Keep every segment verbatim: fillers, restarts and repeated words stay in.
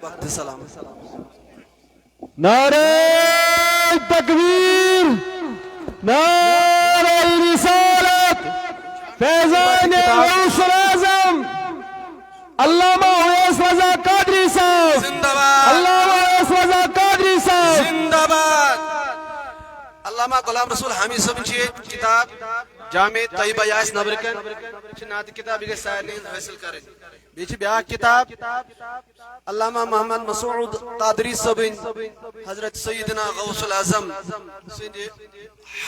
السلام۔ نعرہ تکبیر، نعرہ رسالت، فیضان غوث الاعظم علامہ اویس رضا قادری صاحب۔ زندہ باد۔ علامہ اویس رضا قادری صاحب۔ زندہ باد۔ علامہ غلام رسول حامی صٲبٕنۍ چھِ ییٚتہِ کِتاب جامع طیبہ، یہِ آسہِ نبرٕ کَن، چھِ نعتِ کِتاب، یہِ گژھِ سارنٕے ہٕنٛز حٲصِل کَرٕنۍ۔ بیٚیہِ چھِ بیٛاکھ کِتاب علامہ محمد مسعود قادری صٲبٕنۍ، حضرت سیدنا غوث الاعظم سٕنٛدِ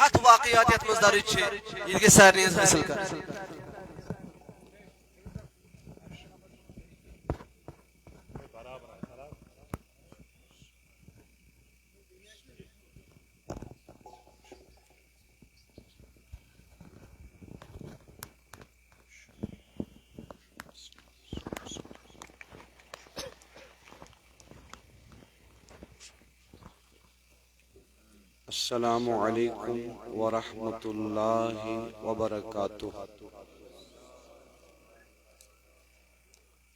ہَتھ واقعات یَتھ منٛز درٕج چھِ، یہِ تہِ گژھِ سارنٕے ہٕنٛز حٲصِل کَرٕنۍ۔ السلام عليكم ورحمة الله وبركاته.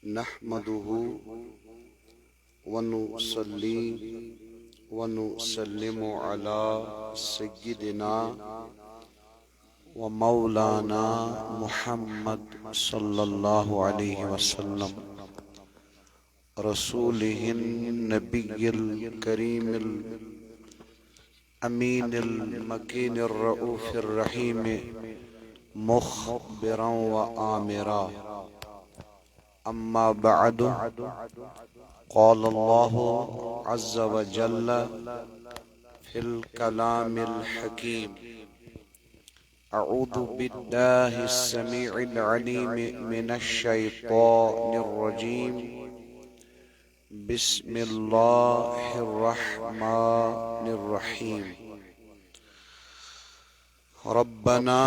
نحمده ونصلي ونسلم على سيدنا ومولانا محمد صلى الله عليه وسلم، رسوله النبي الكريم الأمين المكين الرؤوف الرحيم، مخبرا وآمرا. أما بعد، قال الله عز وجل في الكلام الحكيم: أعوذ بالله السميع العليم من الشيطان الرجيم. بسم الله الرحمن الرحيم. ربنا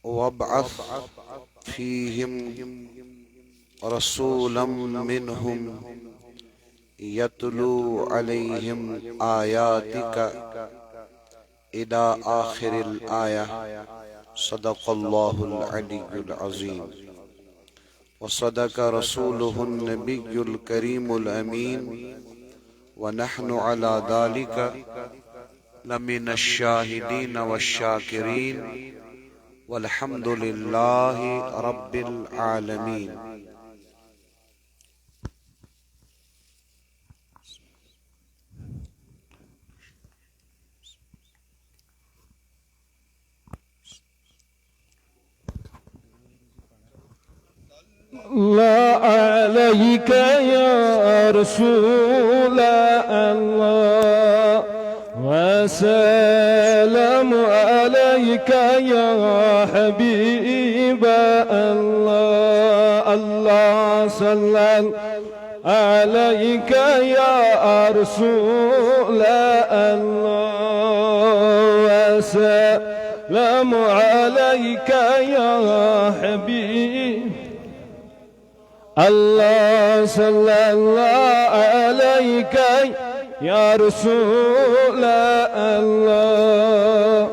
وابعث فيهم رسولا منهم يتلو عليهم آياتك إلى آخر الآية. صدق الله العلي العظيم. وصدق رسوله النبي الكريم الأمين، ونحن على ذلك لمن الشاهدين والشاكرين، والحمد لله رب العالمين. الله عليك يا رسول الله، وسلام عليك يا حبيب الله. الله صلى عليك يا رسول الله، وسلام عليك يا حبيب. الله صلى الله عليك يا رسول الله،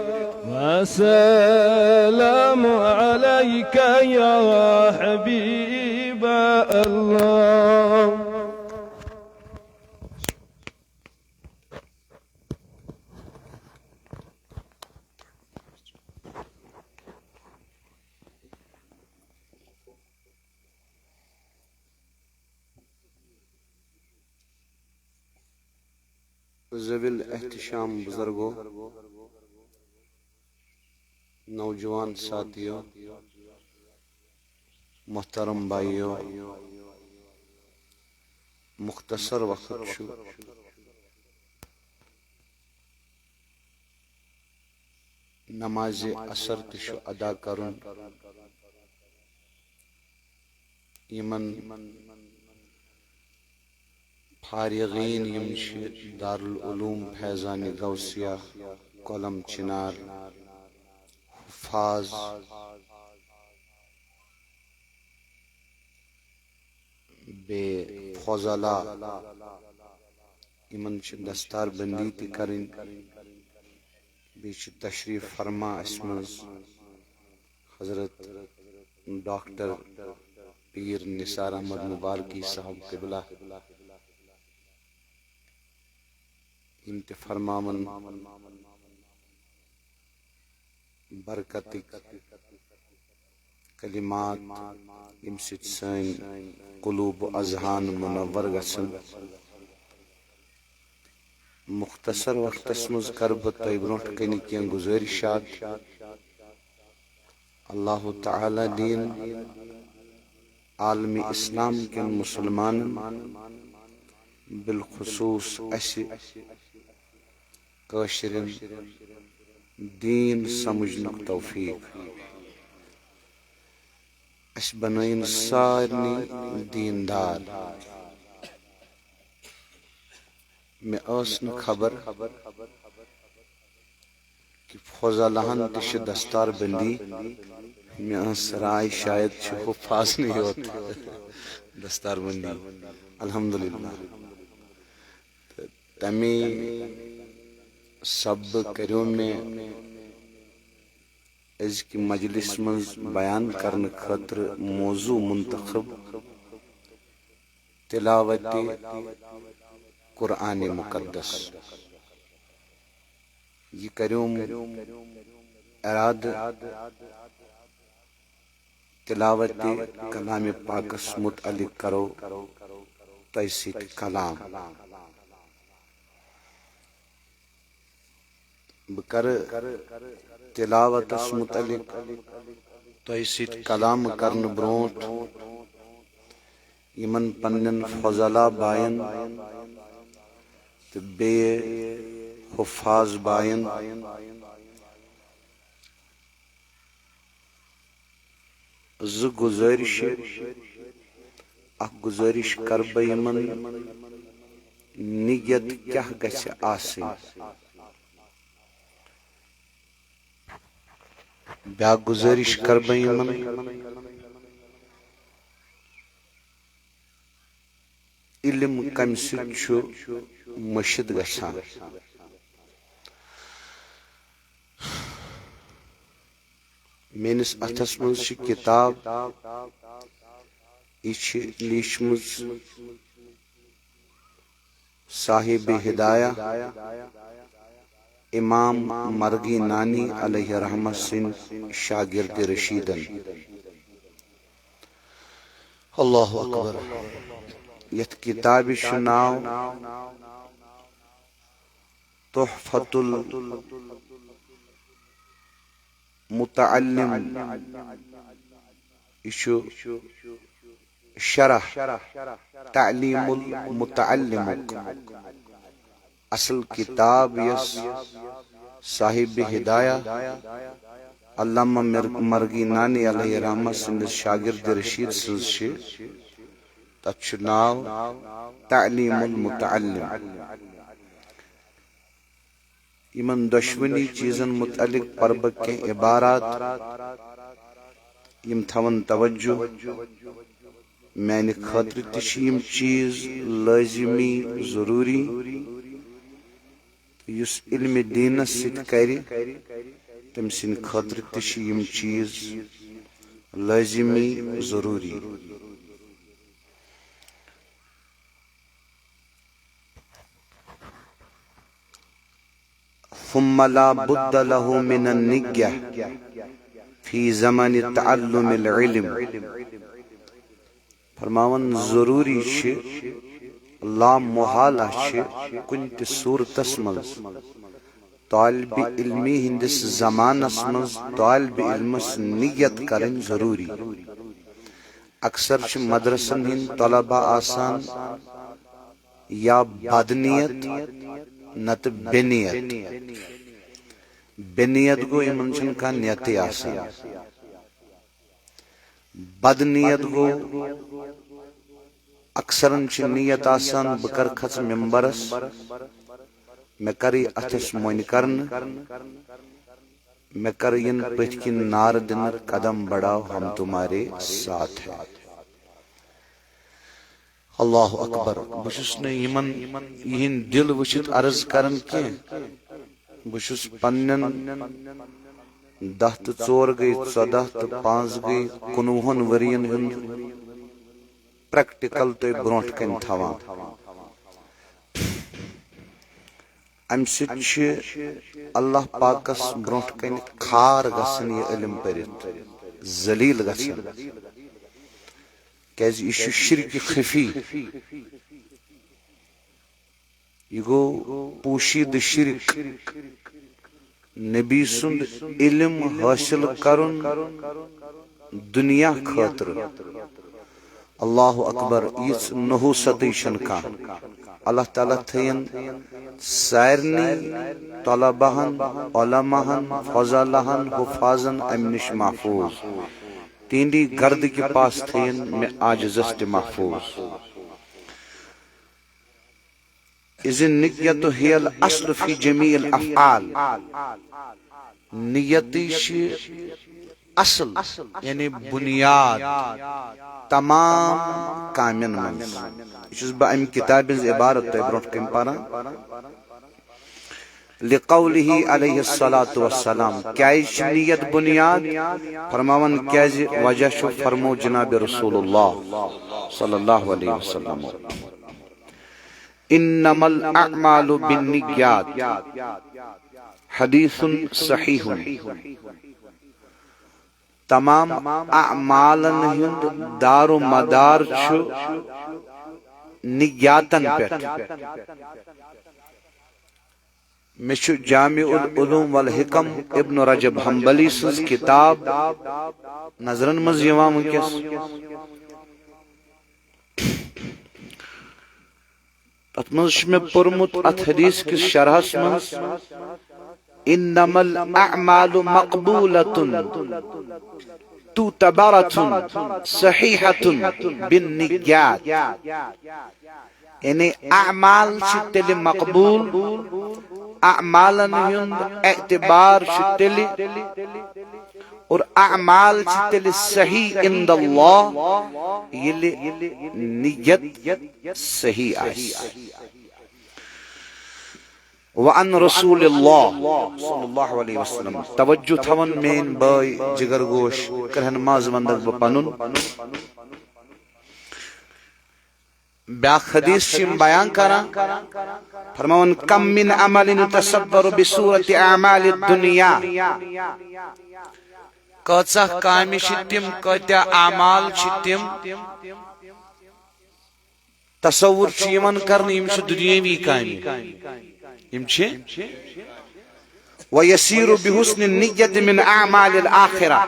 وسلام عليك يا حبيب الله. ذوی الاحتشام بزرگو، نوجوان ساتھیو، محترم بھائیو، مختصر وقت چھُ، نمازِ عصر تہِ چھُ ادا کرُن۔ یِمن فارغین یِم چھِ دارالعلوم فیضانِ غوثیہ کۄلم چنار، حفاظ، بیٚیہِ فضلا، یِمن چھِ دستار بندی تہِ کرٕنۍ۔ بیٚیہِ چھِ تشریف فرما اَسہِ منٛز حضرت ڈاکٹر پیر نثار احمد مبارکی صاحب قبلہ، یِم تہِ فرماون برکتٕکۍ کلمات، ییٚمہِ سۭتۍ سٲنۍ قلوب و اذہان منور گژھن۔ مختصر وقتس منٛز کرٕ بہٕ تۄہہِ برونٛٹھ کنہِ کینٛہہ گزٲرشات۔ اللہ تعالیٰ دِیِن عالم اسلام کٮ۪ن مسلمانن، بالخصوص اسہِ کٲشرٮ۪ن، دیٖن سمجھنُک توفیق۔ اسہِ بنٲیِن سارنٕے دیٖندار۔ مےٚ ٲس نہٕ خبر کہِ فضلہن تہِ چھِ دستار بندی۔ مےٚ ٲس راے شاید چھِ حفاظنٕے یوت دستار بندی۔ الحمدللہ۔ تہٕ تَمے سببہٕ کریو مےٚ أزکہِ مجلس منٛز بیان کرنہٕ خٲطرٕ موضوع منتخب، تلاوت قرآن مقدس۔ یہِ کریوم ارادٕ، تلاوت کلام پاکس متعلق کرو تۄہہِ سۭتۍ کلام۔ بہٕ کرٕ تلاوتس متعلق تۄہہِ سۭتۍ کلام کرنہٕ برونٛٹھ یِمن پننٮ۪ن فضلا باین تہٕ بیٚیہِ حفاظ باین زٕ گزٲرشہٕ۔ اکھ گزٲرش کرٕ بہٕ یِمن، نیت کیاہ گژھِ آسٕنۍ؟ بیاکھ گزٲرش کرٕ بہٕ یِمن، علم کمہِ سۭتۍ چھُ مٔشِتھ گژھان؟ میٲنِس اتھس منٛز چھِ کتاب، یہِ چھِ لیٖچھمٕژ صاحب ہدایہ امام مرگی نانی علیہ رحمہ سٕنٛدۍ شاگرد رشیدن۔ اللہ اکبر۔ یتھ کتابہِ چھُ ناو تحفۃ المتعلم۔ یہِ چھُ شرح تعلیم المتعلمُک۔ اصل کتاب یۄس صاحب ہدایہ علامہ مر-، مرگی نانی علیہ رحمہ سٕنٛدِس شاگرد رشید سٕنٛز چھِ، تتھ چھُ ناو تعلیم المتعلم۔ یِمن دۄشوٕنی چیٖزن متعلق پرٕ بہٕ کینٛہہ عبارات، یِم تھاوَن توجہ۔ میانہِ خٲطرٕ تہِ چھِ یِم چیٖز لٲزمی ضروٗری۔ یُس علمِ دیٖنس سۭتۍ کرِ، تٔمۍ سٕنٛدِ خٲطرٕ تہِ چھِ یِم چیٖز لٲزمی ضروٗری۔ ثم لا بد له من النية في زمن تعلم العلم۔ فرماوان ضروٗری چھِ، لامحالہ چھِ کُنہِ تہِ صوٗرتس منٛز طالب علمی ہٕنٛدِس زمانس منٛز طالب علمس نیت کرٕنۍ ضروٗری۔ اکثر چھِ مدرسن ہٕنٛدۍ طلبہ آسان یا بدنیت نتہٕ بے نیت۔ بے نیت گوٚو، یِمن چھنہٕ کانٛہہ نیتٕے آسان۔ بدنیت گوٚو، اکثرن چھِ نیت آسان، بہٕ کرٕ کھژٕ ممبرس، مےٚ کرٕ یہِ اتھس مۄنۍ کرنہٕ، مےٚ کرٕ یِن پٔتھۍ کِنۍ نعرٕ دِنہٕ، قدم بڑھاو، ہم تمہارے ساتھ ہے۔ اللہ اکبر۔ بہٕ چھُس نہٕ یِمن یِہِنٛدۍ دِل وٕچھِتھ عرض کران کینٛہہ۔ بہٕ چھُس پننٮ۪ن دَہ تہٕ ژور گٔے ژۄداہ تہٕ پانٛژھ گٔے کُنوُہن ؤرین ہُنٛد پریکٹیکل تُہۍ برونٛٹھ کَنہِ تھاوان۔ اَمہِ سۭتۍ چھِ اللہ پاکس برونٛٹھ کَنہِ کھار گژھان یہِ علم پٔرِتھ، ذلیل گژھان، کیازِ یہِ چھُ شرک خفی۔ یہِ گوٚو پوشیدٕ شرک۔ نبی سُنٛد علم حٲصِل کرُن دُنیا خٲطرٕ۔ اللہ اکبر، یِژھ نحوستٕے چھَنہٕ کانٛہہ۔ اللہ تعالیٰ تھٲیِن سارنٕے طلباہن، علماہن، فضلاہن، حفاظن اَمہِ نِش محفوظ۔ تِہنٛدی گردٕ کہِ پاس تھٲیِن مےٚ عاجزس تہِ محفوظ۔ اذ النیت ہی الاصل فی جمیع الافعال۔ نیتٕے چھِ اصل، یعنی بنیاد تمام کامٮ۪ن منٛز۔ یہِ چھُس بہٕ امہِ کتابہِ ہٕنٛز عبارت تۄہہِ برونٛٹھ کنہِ پران۔ لقوله علیہ الصلوۃ والسلام، کیازِ چھِ نیت بنیاد؟ فرماوان کیازِ؟ وجہ چھُ، فرمو جناب رسول اللہ صلی اللہ علیہ وسلم، انما الاعمال بالنیات، حدیث صحیح۔ تمام اعمالن ہُنٛد دار و مدار چھُ نیاتن پٮ۪ٹھ۔ مےٚ چھُ جامع العلوم والحکم ابن رجب حنبلی سٕنٛز کتاب نظرن منٛز یِوان وٕنکیٚس۔ تتھ منٛز چھُ مےٚ پوٚرمُت اتھ حدیث کِس شرحس منٛز، انما الاعمال مقبولۃ تعتبرۃ صحیحۃ بالنیات۔ یعنی اعمال چھِ تیٚلہِ مقبول، اعمالن ہُنٛد اعتبار چھُ تیٚلہِ، اور اعمال چھِ تیٚلہِ صحیح عند اللہ، ییٚلہِ نیت صحیح آسہِ۔ وعن رسول اللہ صلی اللہ علیہ وسلم۔ توجہ تھاوان میٲنۍ بٲے جگر گوش، کرہن ماز وندگ بہٕ پنُن۔ بیاکھ حدیث چھِ یِم بیان کران، فرماوان، کم من عمل یتصور بصورت اعمال الدنیا۔ کۭژاہ کامہِ چھِ تِم، کۭتیاہ اعمال چھِ تِم، تصور چھُ یِوان کرنہٕ، یِم چھِ دُنیٲوی کامہِ، یِم چھِ۔ ویسیر بحسن النیت من اعمال الآخرہ۔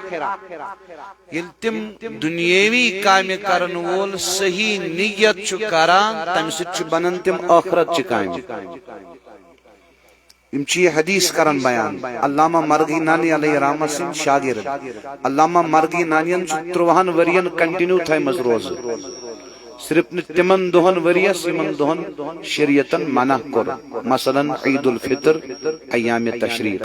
ییٚلہِ تِم دُنیٲوی کامہِ کرن وول صحیح نیت چھُ کران، تمہِ سۭتۍ چھُ بنان تِم ٲخرت چہِ کامہِ۔ یِم چھِ یہِ حدیث کران بیان۔ علامہ مرغی نانی علیہ رحمہ سٕنٛدۍ شاگرد۔ علامہ مرغی نانین چھُ ترٛوہن ؤرین کنٹینیو تھایمژ روزٕ۔ صرف نہٕ تِمن دۄہن ؤریس، یِمن دۄہن شریعتن منع کوٚر، مثلاً عید الفطر، ایام تشریق۔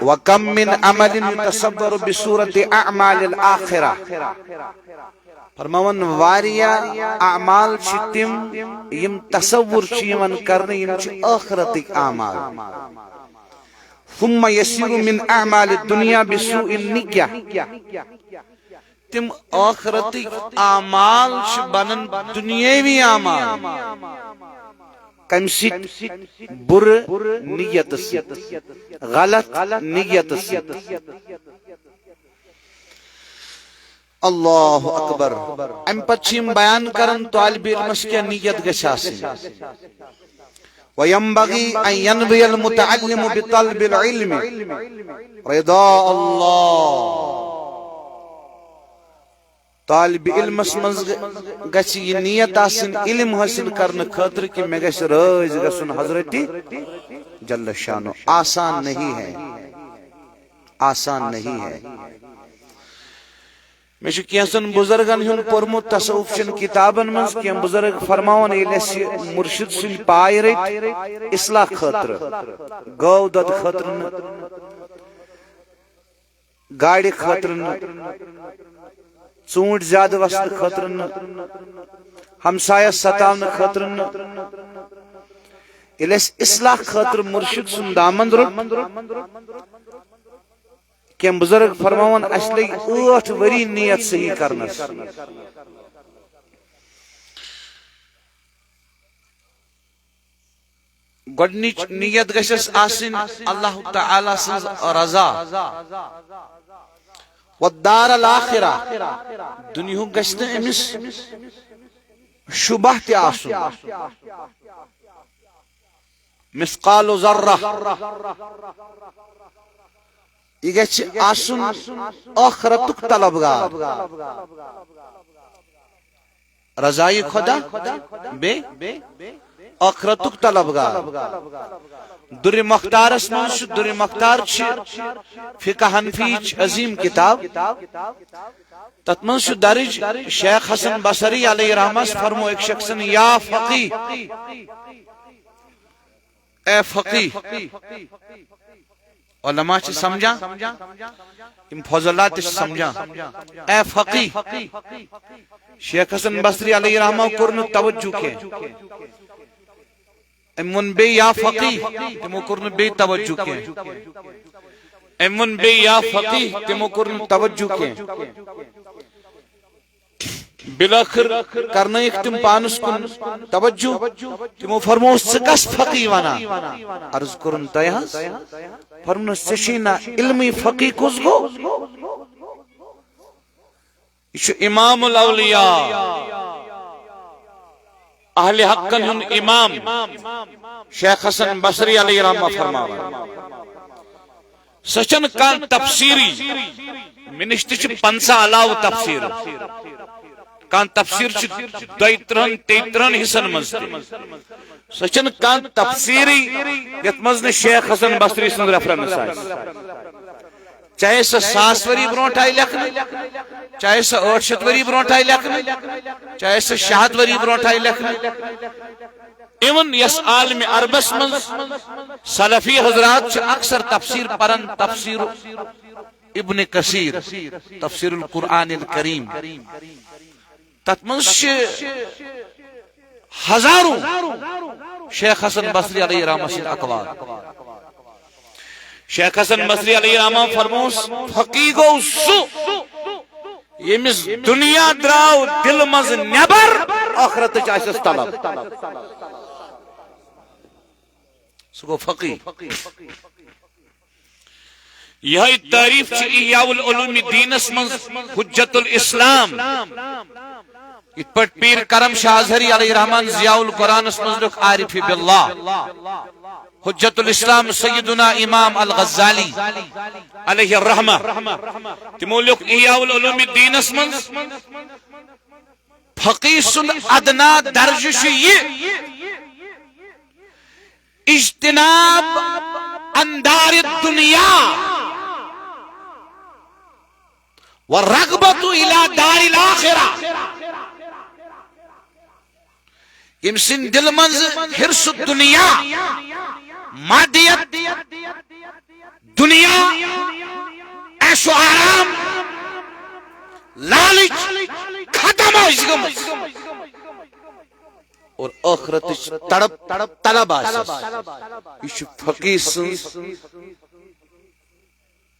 وکم من عمل یتصور بصورت اعمال الآخرہ۔ فرماوان، واریاہ اعمال چھِ تِم، یِم تصور چھِ یِوان کرنہٕ، یِم چھِ ٲخرتٕکۍ اعمال۔ ثم یسیر من اعمال الدنیا بسوء النیہ۔ تِم ٲخرتٕکۍ اعمال چھِ بنان دُنیٲوی اعمال۔ کمہِ سۭتۍ؟ بُرٕ نیتہٕ سۭتۍ، غلط نیتہٕ سۭتۍ۔ اللہ اکبر۔ امہِ پتہٕ چھِ یِم بیان کران طالب علمس کیٛاہ نیت گژھِ آسٕنۍ۔ وینبغی ان ینوی المتعلم بطلب العلم رضا اللہ۔ طالب علمس منٛز گژھِ یہِ نیت آسٕنۍ علم حٲصِل کرنہٕ خٲطرٕ کہِ مےٚ گژھِ رٲضۍ گژھُن حضرت جل شانو۔ آسان نہیں ہے، آسان نہیں ہے۔ مےٚ چھُ کینٛژن بُزرگن ہُنٛد پوٚرمُت تصوف چٮ۪ن کِتابن منٛز، کینٛہہ بُزرگ فرماوان، ییٚلہِ اَسہِ مرشد سٕنٛدۍ پاے رٔٹۍ اصلاح خٲطرٕ، گٲو دۄدٕ خٲطرٕ نہٕ، گاڑِ خٲطرٕ نہٕ، ژوٗنٛٹھۍ زیادٕ وسنہٕ خٲطرٕ نہٕ، ہمسایس ستاونہٕ خٲطرٕ نہٕ، ییٚلہِ اَسہِ اصلاح خٲطرٕ مرشد سُنٛد دامن روٚٹ، کینٛہہ بزرگ فرماوان، اسہِ لٔگۍ ٲٹھ ؤری نیت صحیح کرنس۔ گۄڈٕنِچ نیت گژھٮ۪س آسٕنۍ اللہ تعالیٰ سٕنٛز رضا، والدار الآخرہ، دُنیاہُک گژھِ نہٕ أمِس شبہ تہِ آسُن، مثقال ذرہ۔ یہِ گژھِ آسُن ٲخرتُک طلبگار۔ رضایہِ خدا بیٚیہِ ٲخرتُک طلبگار۔ دُرِ مختارس منٛز چھُ، دُرِ مختار چھِ فقہ حنفیچ عظیم کتاب۔ تتھ منٛز چھُ درج، شیخ حسن بصری علیہ رحمس فرمو أکۍ شخصن، یا فقی، اے فقی۔ علماء چھِ سمجھان، یِم فضلات تہِ چھِ سمجھان۔ اے فقی، شیخ حسن بصری علیہ رحمہ کوٚر نہٕ توجہ کینٛہہ۔ أمۍ ووٚن بیٚیہِ، یا فقی، تِمو کوٚر نہٕ بیٚیہِ توجہ کینٛہہ۔ أمۍ ووٚن بیٚیہِ، یا فقی، تِمو کوٚر نہٕ توجہ کینٛہہ۔ بالآخر کرنٲیِکھ تِم پانس کُن توجہ۔ تِمو فرموو، ژٕ کس فقی ونان؟ عرض کوٚرُن، تۄہہِ حظ؟ فرموونس، ژےٚ چھُے نا علمٕے، فقی کُس گوٚو؟ یہِ چھُ امام الاولیاء، اہل حقن ہُنٛد امام، شیخ حسن بصری علیہ رحمہ فرماوان۔ سۄ چھنہٕ کانٛہہ تفسیٖرٕے۔ مےٚ نِش تہِ چھِ پنٛژاہ علاوٕ تفسیٖر۔ کانٛہہ تفسیٖر چھِ دۄیہِ ترٕٛہن، تیٚیہِ ترٕٛہن حصن منٛز تہِ۔ سۄ چھنہٕ کانٛہہ تفسیٖرٕے یتھ منٛز نہٕ شیخ حسن بصری سٕنٛز ریفرنس آسہِ۔ چاہے سۄ ساس ؤری برونٛٹھ آیہِ لیکھنہٕ، چاہے سۄ ٲٹھ شیٚتھ ؤری برونٛٹھ آیہِ لیکھنہٕ، چاہے سۄ شےٚ ہتھ ؤری برونٛٹھ آیہِ لیکھنہٕ۔ Even یس عالم عربس منٛز سلفی حضرات چھِ اکثر تفسیر پران، تفسیر ابن کثیر، تفسیر القرآن الکریم، تتھ منٛز چھِ ہزاروں شیخ حسن بصری علیہ رحمہ سٕنٛدۍ اقوال۔ شیخ حسن بصری علیہ رحمہ فرموس، فقی گوٚو سُہ ییٚمِس دُنیا درٛاو دِلہٕ منٛز نٮ۪بر، ٲخرتٕچ آسٮ۪س طلب۔ سُہ گوٚو فقی۔ یِہے تعریف چھِ احیاء العلوم الدینس منٛز حجت الاسلام، یِتھ پٲٹھۍ پیٖر کرم شاہ اظہری علیہ رحمان ضیاء القرآنس منٛز لیوٚکھ عارف باللہ۔ حجت الاسلام سیدنا امام الغزالی علیہ الرحمہ، تِمو لیوٚکھ احیاء العلوم الدینس منٛز، فقی سُنٛد ادنا درجہٕ چھُ یہِ، اجتناب اندار الدنیا و رغبت الی دار الاخرہ۔ ییٚمہِ سٕنٛدِ دِلہٕ منٛز حرص دنیا، مادیت، دنیا، عیش و آرام، لالچ ختم آسہِ گٔمٕژ اور ٲخرتٕچ تڑپ، طلب آسٮ۪س۔ یہِ چھُ فقی سٕنٛز،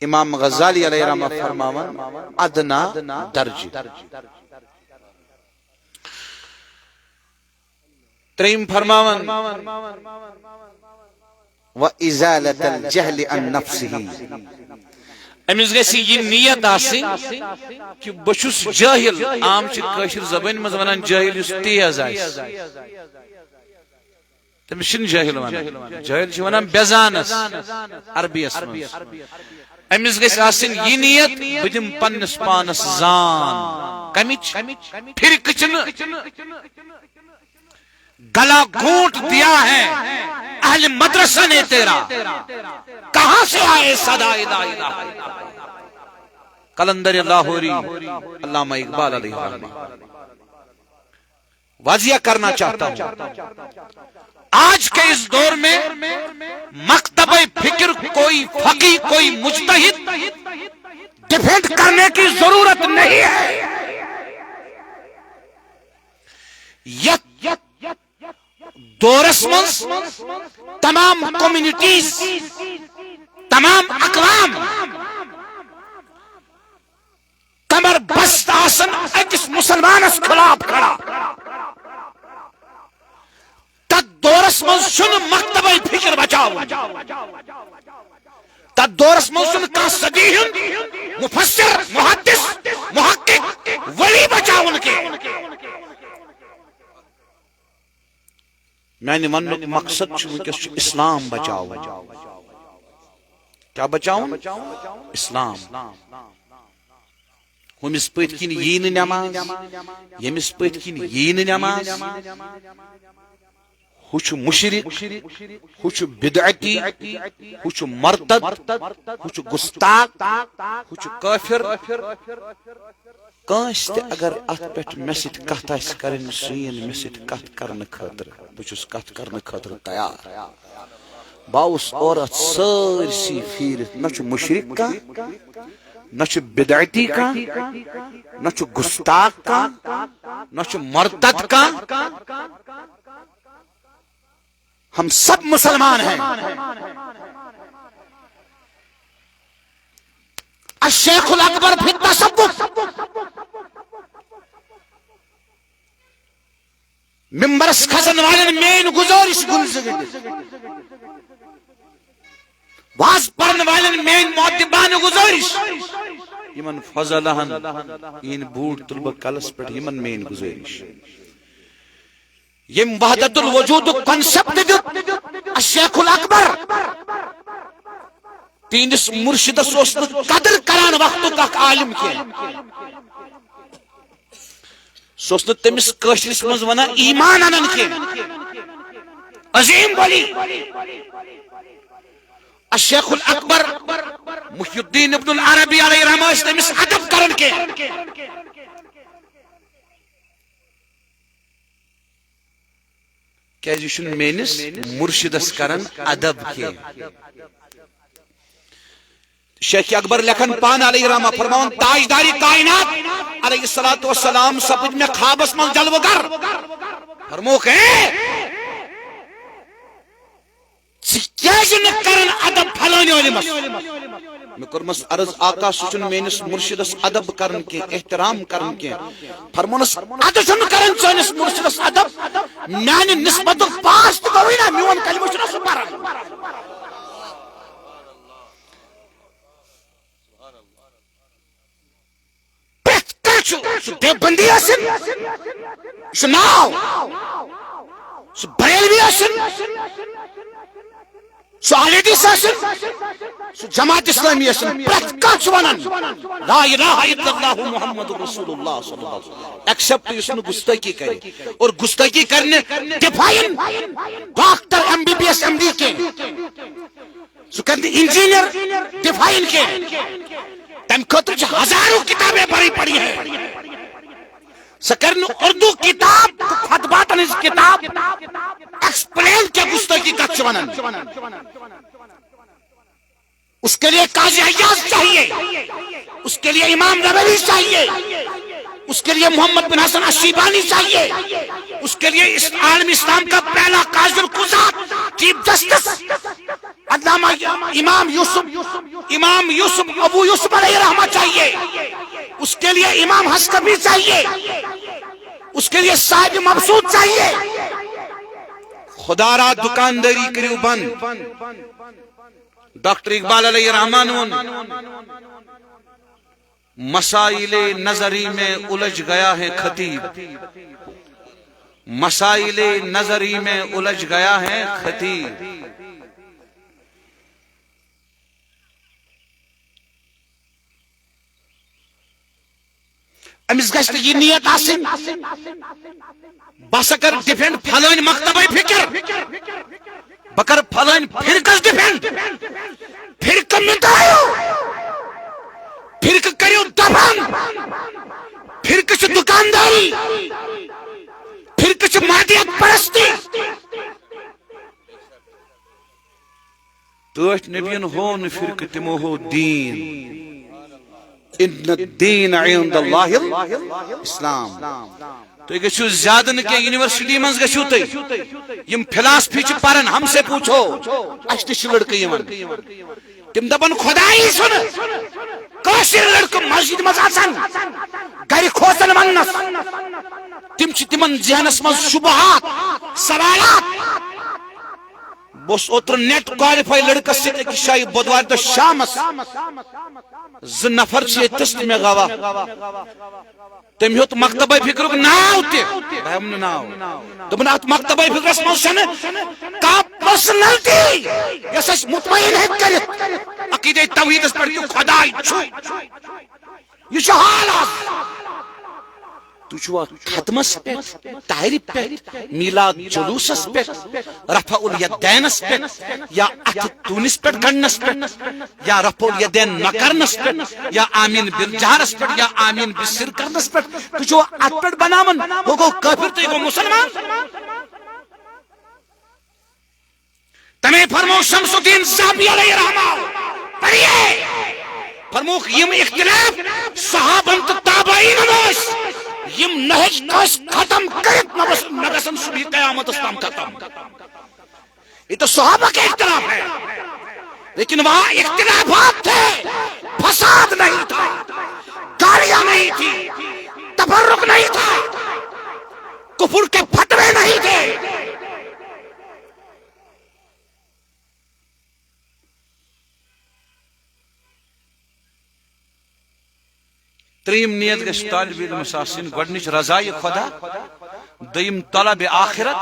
امام غزالی علیہ رحمہ فرماوان، ادنا درجہٕ۔ ترٛیٚیِم فرماوان، و ازالت الجہل عن نفسہ۔ أمِس گژھِ یہِ نیت آسٕنۍ کہِ بہٕ چھُس جٲہِل۔ عام چھِ کٲشِر زبٲنۍ منٛز ونان جٲہِل یُس تیز آسہِ، تٔمِس چھِنہٕ جٲہِل ونان، جٲہِل چھِ ونان بے زانس عربی یس منٛز۔ أمِس گژھِ آسٕنۍ یہِ نیت، بہٕ دِمہٕ پننِس پانس زان۔ کمِچ؟ فرقٕچ نہٕ۔ گلا گھونٹ دیا ہے اہل مدرسہ نے تیرا، کہاں سے آئے صدا الا الہ۔ قلندر لاہوری، علامہ اقبال علیہ الرحمہ۔ واضح کرنا چاہتا ہوں، آج کے اس دور میں مکتبہ فکر، کوئی فقی، کوئی مجتہد ڈیفینڈ کرنے کی ضرورت نہیں ہے۔ یتھ دورس منٛز تمام کمیونٹیز، تمام اقوام پیغمبر بس آسن أکِس مسلمانس خلاف کھڑا۔ تتھ دورس منٛز چھُنہٕ مکتبے فکر بچاوُن۔ تتھ دورس منٛز چھُنہٕ کانٛہہ صدی ہُنٛد مفسر، محدث، محقق، ولی بچاوُن کینٛہہ۔ میانہِ وننُک مقصد چھُ وٕنکیٚس چھُ اسلام بچاوُن۔ کیٛاہ بچاوُن؟ اسلام۔ ہُمِس پٔتھۍ کِنۍ یی نہٕ نٮ۪ماز، ییٚمِس پٔتھۍ کِنۍ یی نہٕ نٮ۪ماز، ہُہ چھُ مُشرِک، ہُہ چھُ بدعتی، ہُہ چھُ مرتد، ہُہ چھُ گستاخ، ہُہ چھُ کٲفر۔ کٲنٛسہِ تہِ اگر اتھ پٮ۪ٹھ مےٚ سۭتۍ کتھ آسہِ کرٕنۍ، سُہ یِیِن مےٚ سۭتۍ کتھ کرنہٕ خٲطرٕ۔ بہٕ چھُس کتھ کرنہٕ خٲطرٕ تیار۔ بہٕ آوُس اورٕ اتھ سٲرسٕے پھیٖرِتھ، نہ چھُ مُشرِک کانٛہہ، نہ چھُ بدعتی کانٛہہ، نہ چھُ گستاخ کانٛہہ، نہ چھُ مرتد کانٛہہ۔ ہم سب مسلمان ہیں۔ الشیخ الاکبر فی التصوف۔ ممبرس کھسن والٮ۪ن میٲنۍ گزٲرِش گُلۍ زٕ گٔنڈِتھ۔ واز پرن والٮ۪ن میٲنۍ مؤدبانہٕ گزٲرِش۔ یِمن فضلہن یِہنٛدۍ بوٗٹھ تُلہٕ بہٕ کلس پٮ۪ٹھ، یِمن میٲنۍ گزٲرِش۔ ییٚمۍ وحدت الوجودُک concept دیُت الشیخ الاکبر، تِہنٛدِس مُرشِدس اوس نہٕ قدر کران وقتُک اکھ عالم کینٛہہ۔ سُہ اوس نہٕ تٔمِس کٲشرِس منٛز ونان ایمان انان کینٛہہ۔ عظیم ولی الشیخ الاکبر محی الدین ابن العربی علیہ رحمہ ٲسۍ تٔمِس ادب کران کینٛہہ۔ کیازِ یہِ چھُنہٕ میٲنِس مُرشِدس کران ادب کینٛہہ۔ شیخ اکبر لیکھن پانہٕ علیہ رحمہ، فرماوان، تاجدارِ کائنات علیہ الصلوۃ والسلام سپٕدۍ مےٚ خوابس منٛز جلوٕ گر۔ فرمووُکھ، ہے، ژٕ کیازِ نہٕ کران ادب فلٲنۍ عٲلمس؟ مےٚ کوٚرمس عرض، آقا، سُہ چھُنہٕ میٲنِس مُرشِدس ادب کران کینٛہہ، احترام کران کینٛہہ۔ فرمونس، ادٕ چھُنہٕ کران چٲنِس مُرشِدس ادب، میانہِ نسبتُک پاس تہِ گوٚوٕے نا، میون کلمہٕ چھُنہ سُہ پران۔ پرٛٮ۪تھ کانٛہہ چھُ، سُہ دیوبندی ٲسِن، سُہ ناو، سُہ بریلوی ٲسِن، سُہ اہل حدیث ٲسِن، سُہ جماعت اسلامی ٲسِن، پرٛٮ۪تھ کانٛہہ چھُ ونان، لا الہ الا اللہ محمد رسول اللہ صلی اللہ علیہ وسلم، ایکسپٹ یُس نہٕ گستٲخی کرِ، اور گستٲخی کرِ نہٕ define doctor, M B B S, M D کینٛہہ۔ سُہ کرِ نہٕ انجینئر ڈیفائن کینٛہہ۔ تمہِ خٲطرٕ چھِ ہزاروں کتابیں بھری پڑی ہیں۔ سُہ کرِ نہٕ اردو کتاب تہٕ خطباتن ہٕنٛز کتاب ایکسپلین کینٛہہ، گستٲخی کتھ چھِ ونان۔ اس کے لیے قاضی عیاض چاہیے، اس کے لیے امام نووی چاہیے، اس کے لیے محمد بن حسن الشیبانی چاہیے، اس کے لیے اس عالم اسلام کا پہلا قاضی القضات، چیف جسٹس، علامہ امام یوسف، امام یوسف، ابو یوسف علیہ رحمہ چاہیے، اس کے لیے امام حسکبی چاہیے، اس کے لیے صاحب مبسوط چاہیے۔ خدا را دکانداری کریو بند۔ ڈاکٹر اقبال علیہ رحمان ووٚن، مسائل نظری میں الجھ گیا ہے خطیب، مسائل نظری میں الجھ گیا ہے خطیب۔ أمِس گژھِ نہٕ یہِ نیت آسٕنۍ، بہٕ ہسا کرٕ ڈیفینڈ فلٲنۍ مکتبے فکر، بہٕ کرٕ فلٲنۍ فرقس ڈیفینڈ۔ فرقہٕ مٹٲیِو، فرقہٕ کٔرِو دفن، فرقہٕ چھِ دُکانداری، فرقہٕ چھِ مادیت پرستی۔ ٹٲٹھۍ نبیَن ہوو نہٕ فرقہٕ، تِمو ہوو دیٖن۔ ان الدین عند اللہ الاسلام۔ تُہۍ گٔژھِو زیادٕ نہٕ کینٛہہ، یونیورسٹی منٛز گٔژھِو تُہۍ۔ یِم فلاسفی چھِ پران، ہم سے پوچھو، اَسہِ تہِ چھِ لڑکہٕ یِوان۔ تِم دپان خدایی چھُنہٕ۔ کٲشِر لڑکہٕ مسجد منٛز اژان، گرِ کھوژان وننس۔ تِم چھِ تِمن ذہنس منٛز شبہات، سوالات۔ بہٕ اوسُس اوترٕ نیٹ کوالیفائی لڑکس سۭتۍ أکِس جایہِ بۄدوارِ دۄہ شامس۔ زٕ نفر چھِ ییٚتہِ تھس تہٕ مےٚ گواہ۔ تٔمۍ ہیوٚت مکتبہ فکرُک ناو تہِ، بہٕ ہٮ۪مہٕ نہٕ ناو۔ دوٚپُن، اتھ مکتبہ فکرس منٛز چھنہٕ کانٛہہ پرسنلٹی یۄس اسہِ مطمئن ہیٚکہِ کٔرِتھ عقیدے توحیدس پٮ۪ٹھ کہِ خداے چھُ۔ یہِ چھُ حال اکھ۔ تُہۍ چھِوا ختمس پٮ۪ٹھ، طاہرِ پٮ۪ٹھ، میلاد جلوسس پٮ۪ٹھ، رفع الیدینس پٮ۪ٹھ، یا اتھٕ تونس پٮ۪ٹھ گنڈنس پٮ۪ٹھ، یا رفع الیدین نہ کرنس پٮ۪ٹھ، یا آمین بالجہرس پٮ۪ٹھ، یا آمین بالسر کرنس پٮ۪ٹھ؟ تُہۍ چھِوا اتھ پٮ۪ٹھ بناوان؟ ہُہ گوٚو کٲفر تہٕ یہِ گوٚو مسلمان۔ تمے فرمو شمس الدین ذہبی علیہ رحمہ، پڑھیے، فرموک، یم اختلاف صحابن تہٕ تابعینن ٲسۍ، یم نہ ہیٚکہِ کٲنٛسہِ ختم کٔرِتھ، نہ بس-، نہ گژھن صبح قیامتس تام ختم۔ یہ تو صحابہ کے اختلاف ہے، لیکن وہاں اختلافات تھے، فساد نہیں تھا، گالیاں نہیں تھی، تفرق نہیں تھا، کفر کے فتوے نہیں تھے۔ ترٛیٚیِم نیت گژھِ طالب علمس آسٕنۍ، گۄڈٕنِچ رضایہِ خۄدا، دوٚیِم طلب آخرت،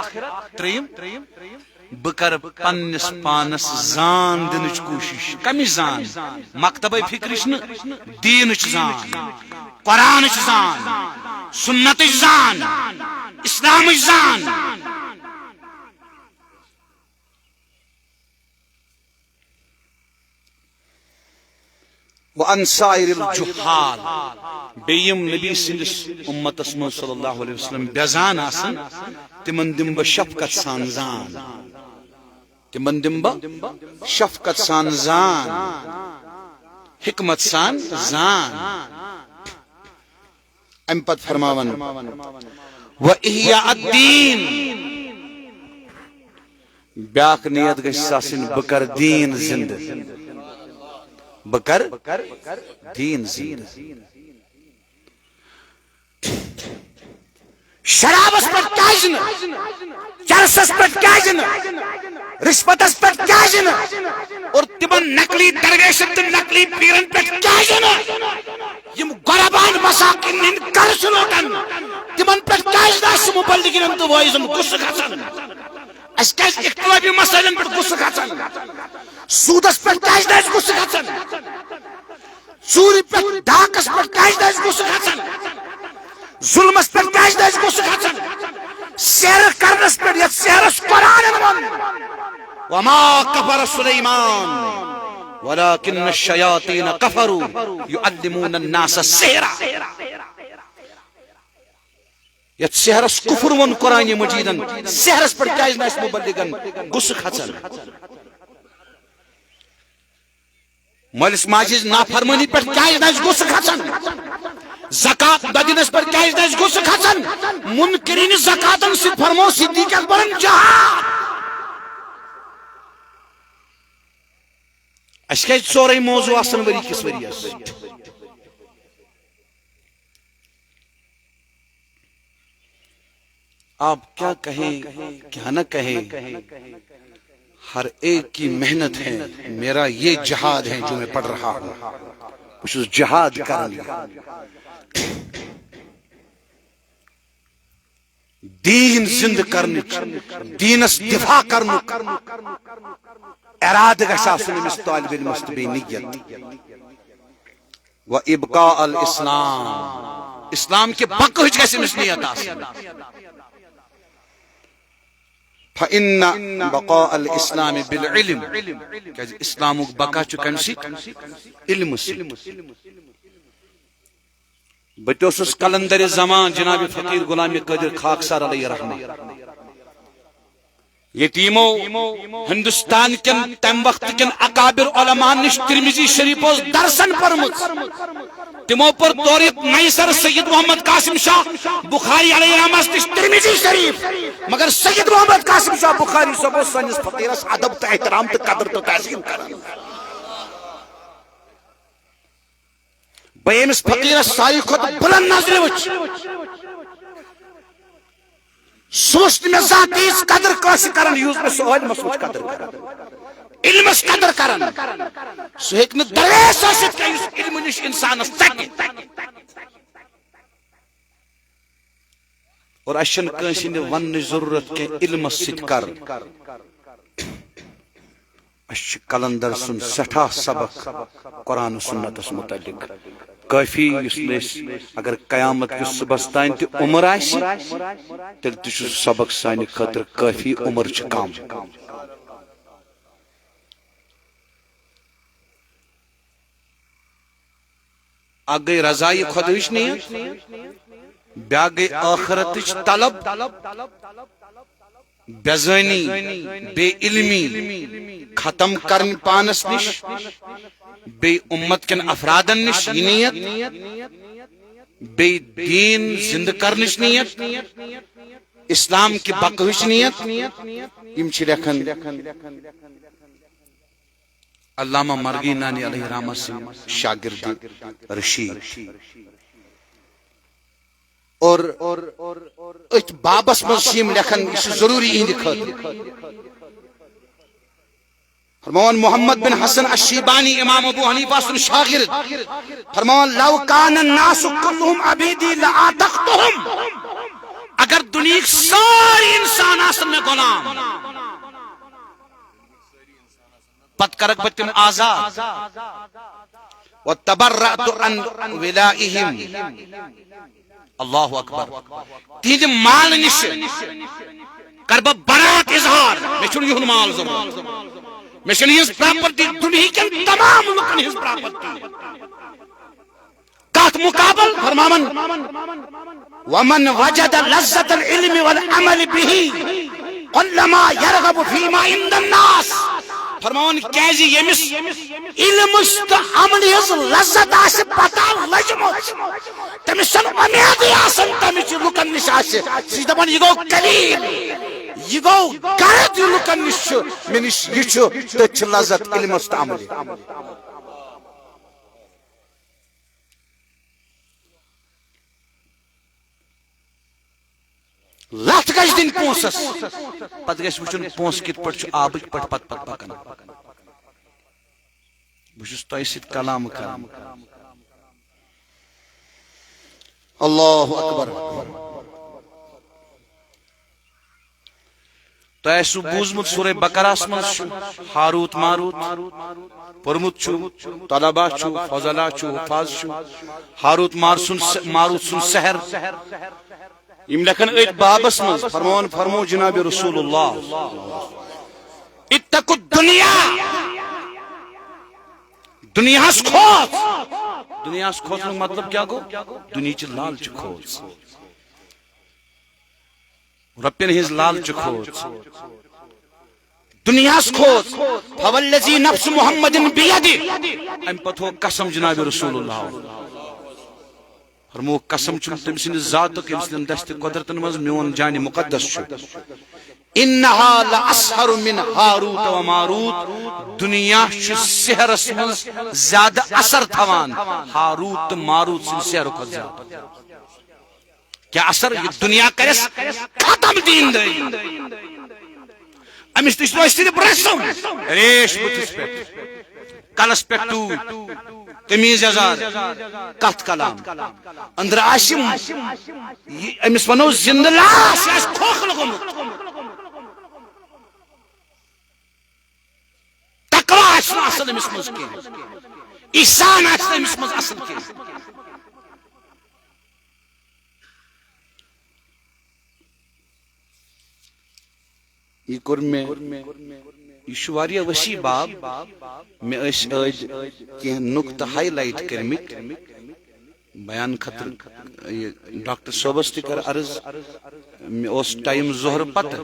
ترٛیٚیِم بہٕ کرٕ پننِس پانس زان دِنٕچ کوٗشِش۔ کمِچ زان؟ مکتبے فکرٕچ نہٕ، دیٖنٕچ زان، قرآنٕچ زان، سنتٕچ زان، اسلامٕچ زان۔ وعن سائر الجہال، بیٚیہِ یِم نبی سٕنٛدِس اُمتس منٛز صلی اللہ علیہ وسلم بے زان آسن، تِمن دِمہٕ بہٕ شفقت سان زان، تِمن دِمہٕ بہٕ شفقت سان زان، حکمت سان زان۔ امہِ پتہٕ فرماوان، و احیاء الدین، بیاکھ نیت گژھِ آسٕنۍ، بہٕ کرٕ دیٖن زِندٕ، بہٕ کرٕ دیٖن زِندٕ۔ شرابس پٮ۪ٹھ کیازِ نہٕ؟ چرسس پٮ۪ٹھ کیازِ نہٕ؟ رشوتس پٮ۪ٹھ کیازِ نہٕ؟ اور تِمن نقلی درویشن تہٕ نقلی پیرن پٮ۪ٹھ کیازِ نہٕ؟ یِم غربان مساکین ہٕنٛدۍ قرض چھِ لوٹان، تِمن پٮ۪ٹھ کیازِ نہٕ اَسہِ مبلغن تہٕ وٲعظن غصہٕ کھسان؟ اَسہِ کیازِ اختلافی مسائلن پٮ۪ٹھ غصہٕ کھسان؟ سودس پٮ۪ٹھ کیازِ نہٕ اَسہِ غصہٕ کھسان؟ ژوٗرِ پٮ۪ٹھ، ڈاکس پٮ۪ٹھ کیازِ نہٕ اَسہِ غصہٕ کھسان؟ ظلمس پٮ۪ٹھ کیازِ نہٕ اَسہِ غصہٕ کھسان؟ سحر کرنس پٮ۪ٹھ، یتھ سحرس قرآنن ووٚن، وما کفر سلیمان ولکن الشیاطین کفروا یعلمون الناس السحر۔ یتھ سحرس کفر ووٚن قرآن مجیدن، سحرس پٮ۪ٹھ کیازِ نہٕ اَسہِ مبلغن غصہٕ کھسان؟ مٲلِس ماجہِ ہٕنٛز نافرمٲنی پٮ۪ٹھ کیازِ نہٕ اَسہِ غصہٕ کھسان؟ زکات نہ دِنس پٮ۪ٹھ کیازِ نہٕ اَسہِ غصہٕ کھسان؟ منکرین زکاتن سۭتۍ فرموو صدیق اکبرن جہاد۔ اَسہِ کیازِ ژورے موضوع آسان ؤری کِس ؤریس؟ آپ کیا کہیں، کیا نہ کہیں، ہر ایک کی محنت ہے، میرا یہ جہاد ہے جو میں پڑھ رہا ہوں۔ بہٕ چھُس جہاد کران۔ دیٖن زِندٕ کرنٕچ، دیٖنس دِفاع کرنُک ارادٕ گژھِ آسُن أمِس طالب علمس تہٕ بیٚیہِ نیت۔ و ابقاء الاسلام، اسلام کہِ بقہٕچ گژھِ أمِس نیت آسٕنۍ۔ فإن بقاء الاسلام بالعلم، کیازِ اسلامُک بقا چھُ کمہِ سۭتۍ؟ علمہٕ سۭتۍ۔ بہٕ تہِ اوسُس قلندر زمان جناب فقیر غلام قادر خاکسار علیہ رحمہ۔ ییٚتہِ یِمو ہندوستان کٮ۪ن تمہِ وقتہٕ کٮ۪ن اکابر علماء نِش ترمذی شریف اوس درسن پٔرمٕژ، تِمو پٔر تورٕکۍ نَیہِ سرٕ سید محمد قاسم شاہ بخاری علیہ رحمس نِش ترمذی شریف، مگر سید محمد قاسم شاہ بخاری صٲب اوس سٲنِس فقیرس ادب تہٕ احترام تہٕ قدر تہٕ تعظیم کران۔ بہٕ ییٚمِس فقیٖرس ساروی کھۄتہٕ بُلند نظرِ وٕچھ، سُہ وٕچھ نہٕ مےٚ زانٛہہ تیٖژ قدر کٲنٛسہِ کران، یوٗت مےٚ سُہ عٲلمس وٕچھ قدر کران، علمس قدر کران۔ سُہ ہیٚکہِ نہٕ درویش ٲسِتھ کینٛہہ، یُس علمہٕ نِش انسانس ژٹہِ۔ اور اسہِ چھنہٕ کٲنٛسہِ ہٕنٛدِ وننٕچ ضروٗرت کینٛہہ، علمس سۭتۍ کر۔ اسہِ چھُ قلندر سُنٛد سٮ۪ٹھاہ سبق قرآن و سنتس متعلق۔ کٲفی یُس نہٕ أسۍ، اگر قیامت کِس صُبحس تام تہِ عمر آسہِ، تیٚلہِ تہِ چھُ سُہ سبق سانہِ خٲطرٕ کٲفی، عمر چھِ کم۔ اکھ گٔے رضایہِ خۄدٕچ نیت، بیٛاکھ گٔے ٲخرتٕچ طلب، بے زٲنی، بے علمی ختم کرٕنۍ پانس نِش، بیٚیہِ اُمت کٮ۪ن افرادن نِش یہِ نیت، بیٚیہِ دیٖن زِندٕ کرنٕچ نیت، اسلام کہِ بقہٕچ نیت۔ یِم چھِ لیکھان علامہ مرگی نانی علیہ رحمہ سٕنٛدۍ شاگرد رشید۔ اور أتھۍ بابس منٛز چھِ یِم لیکھان، یہِ چھُ ضروٗری یِہنٛدِ خٲطرٕ۔ فرماوان محمد بن حسن الشیبانی، امام ابو حنیفہ سُنٛد شاگرد، فرماوان، "لو کان الناس کلہم عبیدی لآتقتہم"، اگر دُنیہٕکۍ سٲری انسان آسن مےٚ غلام، پتہٕ کرکھ بہٕ تِم آزاد۔ وتبرأت عن ولائہم۔ اللہ اکبر۔ تِہنٛدِ مال نِش کر بہٕ برات اظہار۔ مےٚ چھُنہٕ یِہُنٛد مال ضروٗرت۔ مےٚ چھَنہٕ یِہٕنٛز پراپرٹی، دُنیہٕکٮ۪ن تمام لُکن ہٕنٛز پراپرٹی۔ کتھ مقابل فرماون، "ومن وجد لذة العلم والعمل به قلما يرغب فيما عند الناس"۔ فرماون، کیازِ ییٚمِس علمس تہٕ عملہِ ہٕنٛز لذت آسہِ پتہ لٔجمٕژ، تٔمِس چھَنہٕ اُمیدٕے آسان تَمِچ، یہِ لُکن نِش آسہِ۔ سُہ چھُ دَپان، یہِ گوٚو کلیل، یہِ گوٚو غرض، یہِ لُکن نِش چھُ، مےٚ نِش یہِ چھُ، تٔتھۍ چھِ لذت علمس تہٕ عملہِ۔ لتھ گژھِ دِنۍ پونسس، پتہٕ گژھِ وٕچھُن پونسہٕ کِتھ پٲٹھۍ چھُ آبٕکۍ پٲٹھۍ پتہٕ پتہٕ پکان۔ بہٕ چھُس تۄہہِ سۭتۍ کلام کران۔ اللہ اکبر۔ تۄہہِ آسِوٕ بوٗزمُت، سورہ بقرہس منٛز چھُ ہاروت ماروت، پوٚرمُت چھُ، طلبہ چھُ، فضلا چھُ، حفاظ چھُ۔ ہاروت مار سُنٛد س-، ماروت سُنٛد سحر۔ یِم لیکھن أتھۍ بابس منٛز، فرماوان فرمو جناب رسول اللہ، "اتقوا الدنیا"، دُنیاہس کھوژ۔ دُنیاہس کھوژنُک مطلب کیٛاہ گوٚو؟ دُنیہٕچ لالچ کھوژ۔ رۄپین ہٕنٛز لالچ کھوژ، دُنیاہس کھوژ۔ فوالذی نفس محمد بیدہ، امہِ پتہٕ ہوو قسم جناب رسول اللہ۔ فرموو، قسم چھُم تٔمۍ سٕنٛدِ ذاتُک، ییٚمہِ سٕنٛدٮ۪ن دستِ قۄدرتن منٛز میون جانِ مقدس چھُ۔ انہا لاسحر من ہاروت و ماروت، دُنیا چھُ سحرس منٛز زیادٕ اثر تھاوان ہاروت تہٕ ماروت سٕنٛدِ سحرٕ کھۄتہٕ زیادٕ۔ کیا اثر؟ یہِ دُنیا کرٮ۪س ختم دیٖندٲری۔ أمِس نِش روزِ صرف رسم، ریش بٕتھِس پٮ۪ٹھ، کلس پٮ۪ٹھ ٹوٗپۍ، قمیٖض یزار، کتھ کلام۔ أنٛدرٕ آسہِ یہِ، أمِس ونو زندٕ لاش، یہِ آسہِ کھوکھلہٕ گوٚمُت۔ تقوی آسہِ نہٕ اصل أمِس منٛز کینٛہہ، احسان آسہِ نہٕ أمِس منٛز اصل کینٛہہ۔ یہِ کوٚر مےٚ، یہِ چھُ واریاہ وسیع باب۔ مےٚ ٲسۍ أدۍ کینٛہہ نُقطہٕ highlight کٔرمٕتۍ۔ بیان خٲطرٕ یہِ ڈاکٹر صٲبس تہِ کٔر عرض۔ مےٚ اوس ٹایم ظہر پتہٕ تہٕ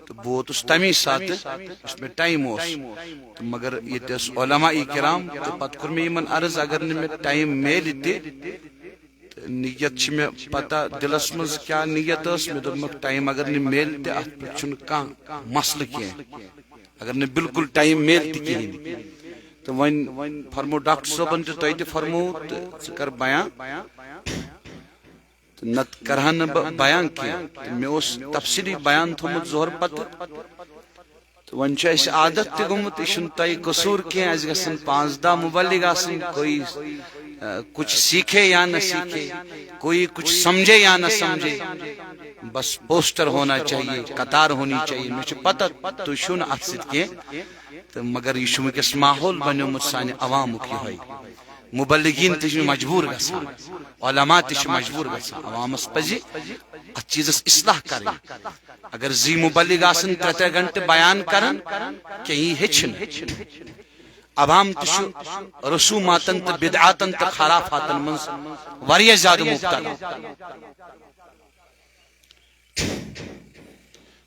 بہٕ ووتُس تمی ساتہٕ یُس مےٚ ٹایم اوس۔ تہٕ مگر ییٚتہِ ٲس علماء کرام تہٕ پتہٕ کوٚر مےٚ یِمن عرض، اگر نہٕ مےٚ ٹایم میلہِ تہِ، تہٕ نیت چھِ مےٚ پتہ دِلس منٛز کیٛاہ نیت ٲس۔ مےٚ دوٚپمَکھ، ٹایم اگر نہٕ میلہِ تہِ، اتھ پٮ۪ٹھ چھُنہٕ کانٛہہ مسلہٕ کینٛہہ، اگر نہٕ بالکل ٹایم میلہِ تہِ کِہیٖنۍ۔ تہٕ وۄنۍ فرمو ڈاکٹر صٲبن تہِ، تۄہہِ تہِ فرمو، تہٕ ژٕ کر بیان۔ تہٕ نتہٕ کرہا نہٕ بہٕ بیان کینٛہہ۔ تہٕ مےٚ اوس تفصیٖلی بیان تھوٚومُت ظہر پتہٕ۔ تہٕ وۄنۍ چھُ اَسہِ عادت تہِ گوٚمُت، یہِ چھُنہٕ تۄہہِ قصوٗر کینٛہہ، اَسہِ گژھن پانٛژھ دَہ مُبلِغ آسٕنۍ، کوئی، آ، کچھ سیکھے یا نہ سیکھے، کوئی کچھ سمجھے یا نہ سمجھے، بس پوسٹر ہونا چاہیے، قطار ہونی چاہیے۔ مےٚ چھُ پتہ تُہۍ چھِو نہٕ اَتھ سۭتۍ کینٛہہ، تہٕ مگر یہِ چھُ وٕنکیٚس ماحول بنیومُت سانہِ عوامُک یِہوٚے۔ مُبلِغیٖن تہِ چھِ مجبوٗر گژھان، علماء تہِ چھِ مجبوٗر گژھان۔ عوامس پزِ اتھ چیٖزس اصلاح کرٕنۍ۔ اگر زی مُبلِغ آسن ترٛےٚ ترٛےٚ گھنٹہٕ بیان کران، کینٛہہ یی ہیٚچھِ نہٕ۔ عوام تہِ چھُ رسوماتن تہٕ بدعاتن تہٕ خرافاتن منٛز واریاہ زیادٕ مبتلا۔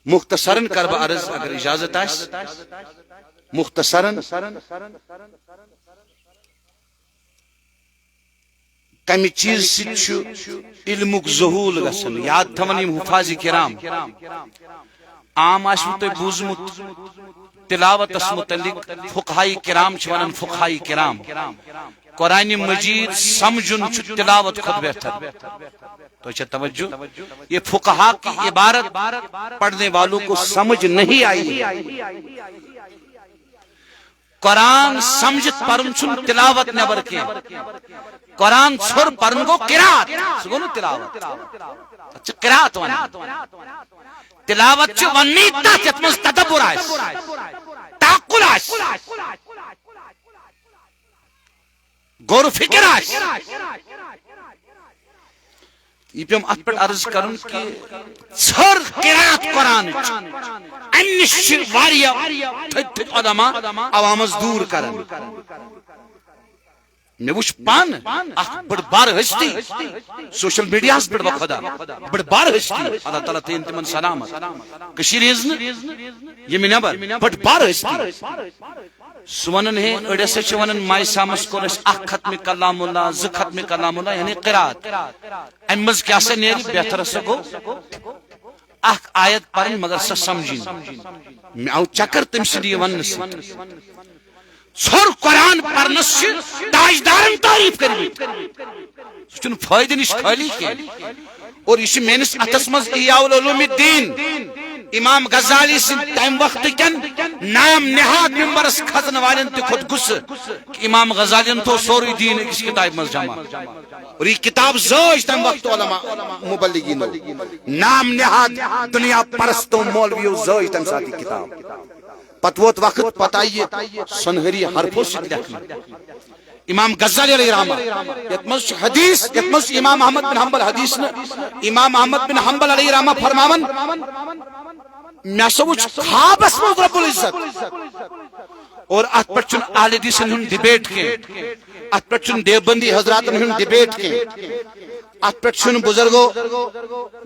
مختصرن کرٕ بہٕ عرض، اگر اجازت آسہِ، مختصرن۔ کمہِ چیز سۭتۍ چھُ علمُک ظہوٗل گژھان؟ یاد تھاوان یِم حفاظ کرام، عام آسِوٕ تۄہہِ بوٗزمُت تلاوتس متعلق، فقہاء کرام چھِ ونان، فقہاء کرام، قرآن مجید سمجھُن چھُ تلاوت کھۄتہٕ بہتر۔ تۄہہِ چھا توجہ؟ یہ فقہا کی عبارت پڑھنے والوں کو سمجھ نہیں آئی۔ قرآن سمجھتھ پرُن چھُنہٕ تلاوت نٮ۪بر کینٛہہ۔ قرآن ژھوٚر پرُن گوٚو قرات، سُہ گوٚو نہٕ تلاوت۔ تتھ چھِ قرات ونان۔ تلاوت چھِ وننٕے تتھ یتھ منٛز تدبر آسہِ، تعقل آسہِ، غور و فکر آسہِ۔ یہِ پیوٚم اتھ پٮ۪ٹھ عرض کرُن کہِ ژھٔر قرات قرآنٕچ، امہِ نِش چھِ واریاہ تھٔدۍ تھٔدۍ علماء عوامس دوٗر کران۔ مےٚ وٕچھ پانہٕ اکھ بٔڑ بار ہستی سوشل میڈیاہس پٮ۪ٹھ، بخدا، بٔڑ بار ہستی، اللہ تعالیٰ تھٲیِن تِمن سلامت۔ کٔشیٖرِ ہٕنٛز نہٕ، ییٚمہِ نٮ۪بر بٔڑ بار ہستی۔ سُہ ونان، ہے، أڑۍ ہسا چھِ ونان، ماے سامس کوٚر اَسہِ اکھ ختمِ کلام اللہ، زٕ ختمِ کلام اللہ، یعنی قرات۔ امہِ منٛز کیٛاہ سا نیرِ؟ بہتر ہسا گوٚو اکھ آیت پرٕنۍ، مگر سۄ سمجھِنۍ۔ مےٚ آو چکر تٔمۍ سٕنٛدِ یہِ وننہٕ سۭتۍ۔ ژھوٚر قرآن پرنس چھِ تاجدارن تعریف کٔرمٕتۍ۔ سُہ چھُنہٕ فٲیدٕ نِش خٲلی کینٛہہ۔ اور یہِ چھُ میٲنِس اتھس منٛز احیاء العلوم الدین، امام غزالی سٕنٛدِ تمہِ وقتہٕ کٮ۪ن نام نہاد ممبرس کھژن والٮ۪ن تہِ کھوٚت غصہٕ کہ امام غزالین تھوٚو سورُے دیٖن أکِس کتابہِ منٛز جمع۔ اور یہِ کتاب زٲج تمہِ وقتہٕ علماء مبلغینو، نام نہاد دنیا پرستو مولویو زٲج تمہِ ساتہٕ یہِ کتاب۔ پتہٕ ووت وقت، پتہٕ آیہِ یہِ سۄنہری حرفو سۭتۍ لیکھنہٕ۔ امام غزالی علیہ رحمہ، یتھ منٛز چھُ حدیث، یتھ منٛز چھُ امام احمد بن حنبل حدیث نہٕ، امام احمد بن حنبل علیہ رحمہ فرماوان، مےٚ ہسا وُچھ خوابس منٛز رب العزت۔ اور اتھ پٮ۪ٹھ چھُنہٕ اہل حدیثن ہُنٛد ڈبیٹ کینٛہہ، اتھ پٮ۪ٹھ چھُنہٕ دیوبندی حضراتن ہُنٛد ڈبیٹ کینٛہہ، اتھ پٮ۪ٹھ چھُنہٕ بزرگو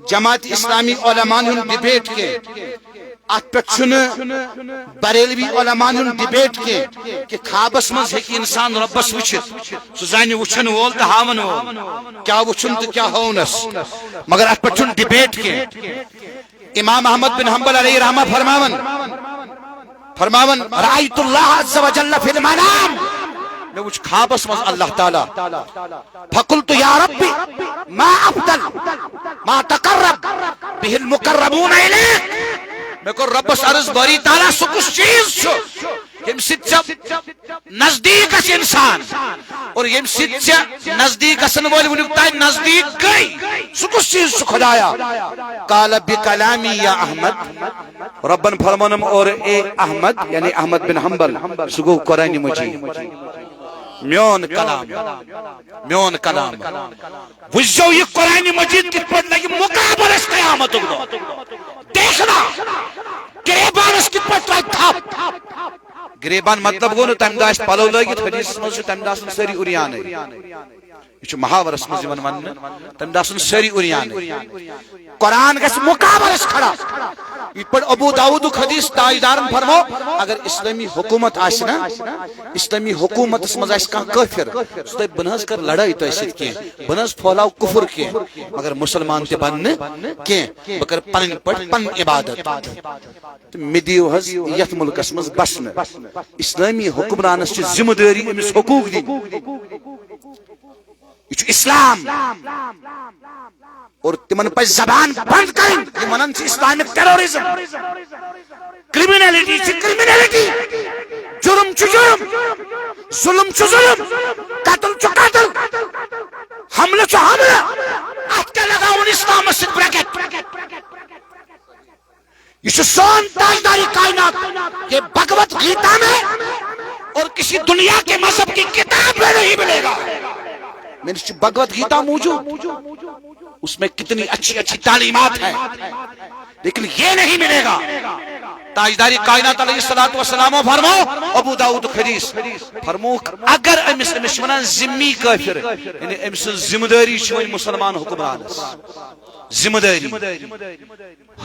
جماعت اسلامی علماءن ہُنٛد ڈبیٹ کینٛہہ، اتھ پٮ۪ٹھ چھُنہٕ بریلوی علماءن ہُنٛد ڈبیٹ کینٛہہ کہ خوابس منٛز ہیٚکہِ انسان رۄبس وٕچھِتھ، سُہ زانہِ وٕچھن وول تہٕ ہاون وول، کیٛاہ وٕچھُن تہٕ کیٛاہ ہٲونس، مگر اتھ پٮ۪ٹھ چھُنہٕ ڈبیٹ کینٛہہ۔ امام احمد بن حنبل علیہ رحمہ فرماون، فرماون، رأیت اللہ عز و جل فی المنام، مےٚ وُچھ خوابس منٛز اللہ تعالیٰ۔ فقلت یا رب ما افضل ما تقرب به المقربون الیک۔ مےٚ کوٚر رۄبس عرض، باری تعالیٰ، سُہ کُس چیٖز چھُ ییٚمہِ سۭتۍ ژےٚ نزدیٖک گژھِ انسان، اور ییٚمہِ سۭتۍ ژےٚ نزدیٖک گژھن وٲلۍ وُنیُک تام نزدیٖک گٔے، سُہ کُس چیٖز چھُ خدایا؟ قال بکلامی یا احمد۔ رۄبن فرمونم اور اے احمد، یعنی احمد بن حنبل، سُہ گوٚو قرآن مجید۔ میون کلام، میون کلام۔ وٕچھزیو یہِ قرآن مجید کِتھ پٲٹھۍ لگہِ مقابلس قیامتُک دۄہ۔ دیکھنا، گریبانس کِتھ پٲٹھۍ ترٛاوِ تھپھ۔ گریبان مطلب گوٚو نہٕ تمہِ دۄہ آسہِ پلو لٲگِتھ، حدیثس منٛز چھُ تمہِ دۄہ آسان سٲری عریانٕے۔ یہِ چھُ محاورس منٛز یِوان وننہٕ، تمہِ دۄہ آسان سٲری عریانٕے۔ قرآن گژھِ مقابلس کھڑا۔ یِتھ پٲٹھۍ ابو داؤدُک حدیث، تاجدارن فرمو، اگر اسلامی حکومت آسہِ نا، اسلامی حکومتس منٛز آسہِ کانٛہہ کٲفر، سُہ دپہِ، "بہٕ نہ حظ کرٕ لڑٲے تۄہہِ سۭتۍ کینٛہہ، بہٕ نہ حظ پھۄلاو کفر کینٛہہ، مگر مسلمان تہِ بنہٕ نہٕ کینٛہہ، بہٕ کرٕ پنٕنۍ پٲٹھۍ پنٕنۍ عبادت۔ تہٕ مےٚ دِیِو حظ یتھ مُلکس منٛز بسنہٕ۔" اسلامی حکمرانس چھِ ذمہ دٲری أمِس حقوٗق دِنۍ۔ یہِ چھُ اسلام۔ اور تِمن پزِ زبان بند کرٕنۍ، یِم ونان چھِ اسلامک ٹیرورزم۔ کرمنلٹی چھِ کرمنلٹی، جرم چھُ جرم، ظلم چھُ ظلم، قتل چھُ قتل، حملہٕ چھُ حملہٕ۔ اتھ کیٛاہ لگاوُن اسلامس سۭتۍ bracket؟ یہ چھُ سون تاجداری کائنات، یہ بھگوت گیتا میں اور کسی دنیا کے مذہب کی کتاب میں نہیں ملے گا۔ مےٚ نِش چھِ بھگوت گیتا موجود، اس میں کتنی اچھی اچھی تعلیمات ہیں، لیکن یہ نہیں ملے گا۔ تاجداری کائنات علیہ الصلوۃ والسلام فرمو، ابو داؤد حدیث، فرموک، اگر أمِس، أمِس چھِ ونان ذمہ کٲفر، یعنی أمۍ سٕنٛز ذمہ دٲری چھِ وۄنۍ مسلمان حکمرانس ذمہ دٲری۔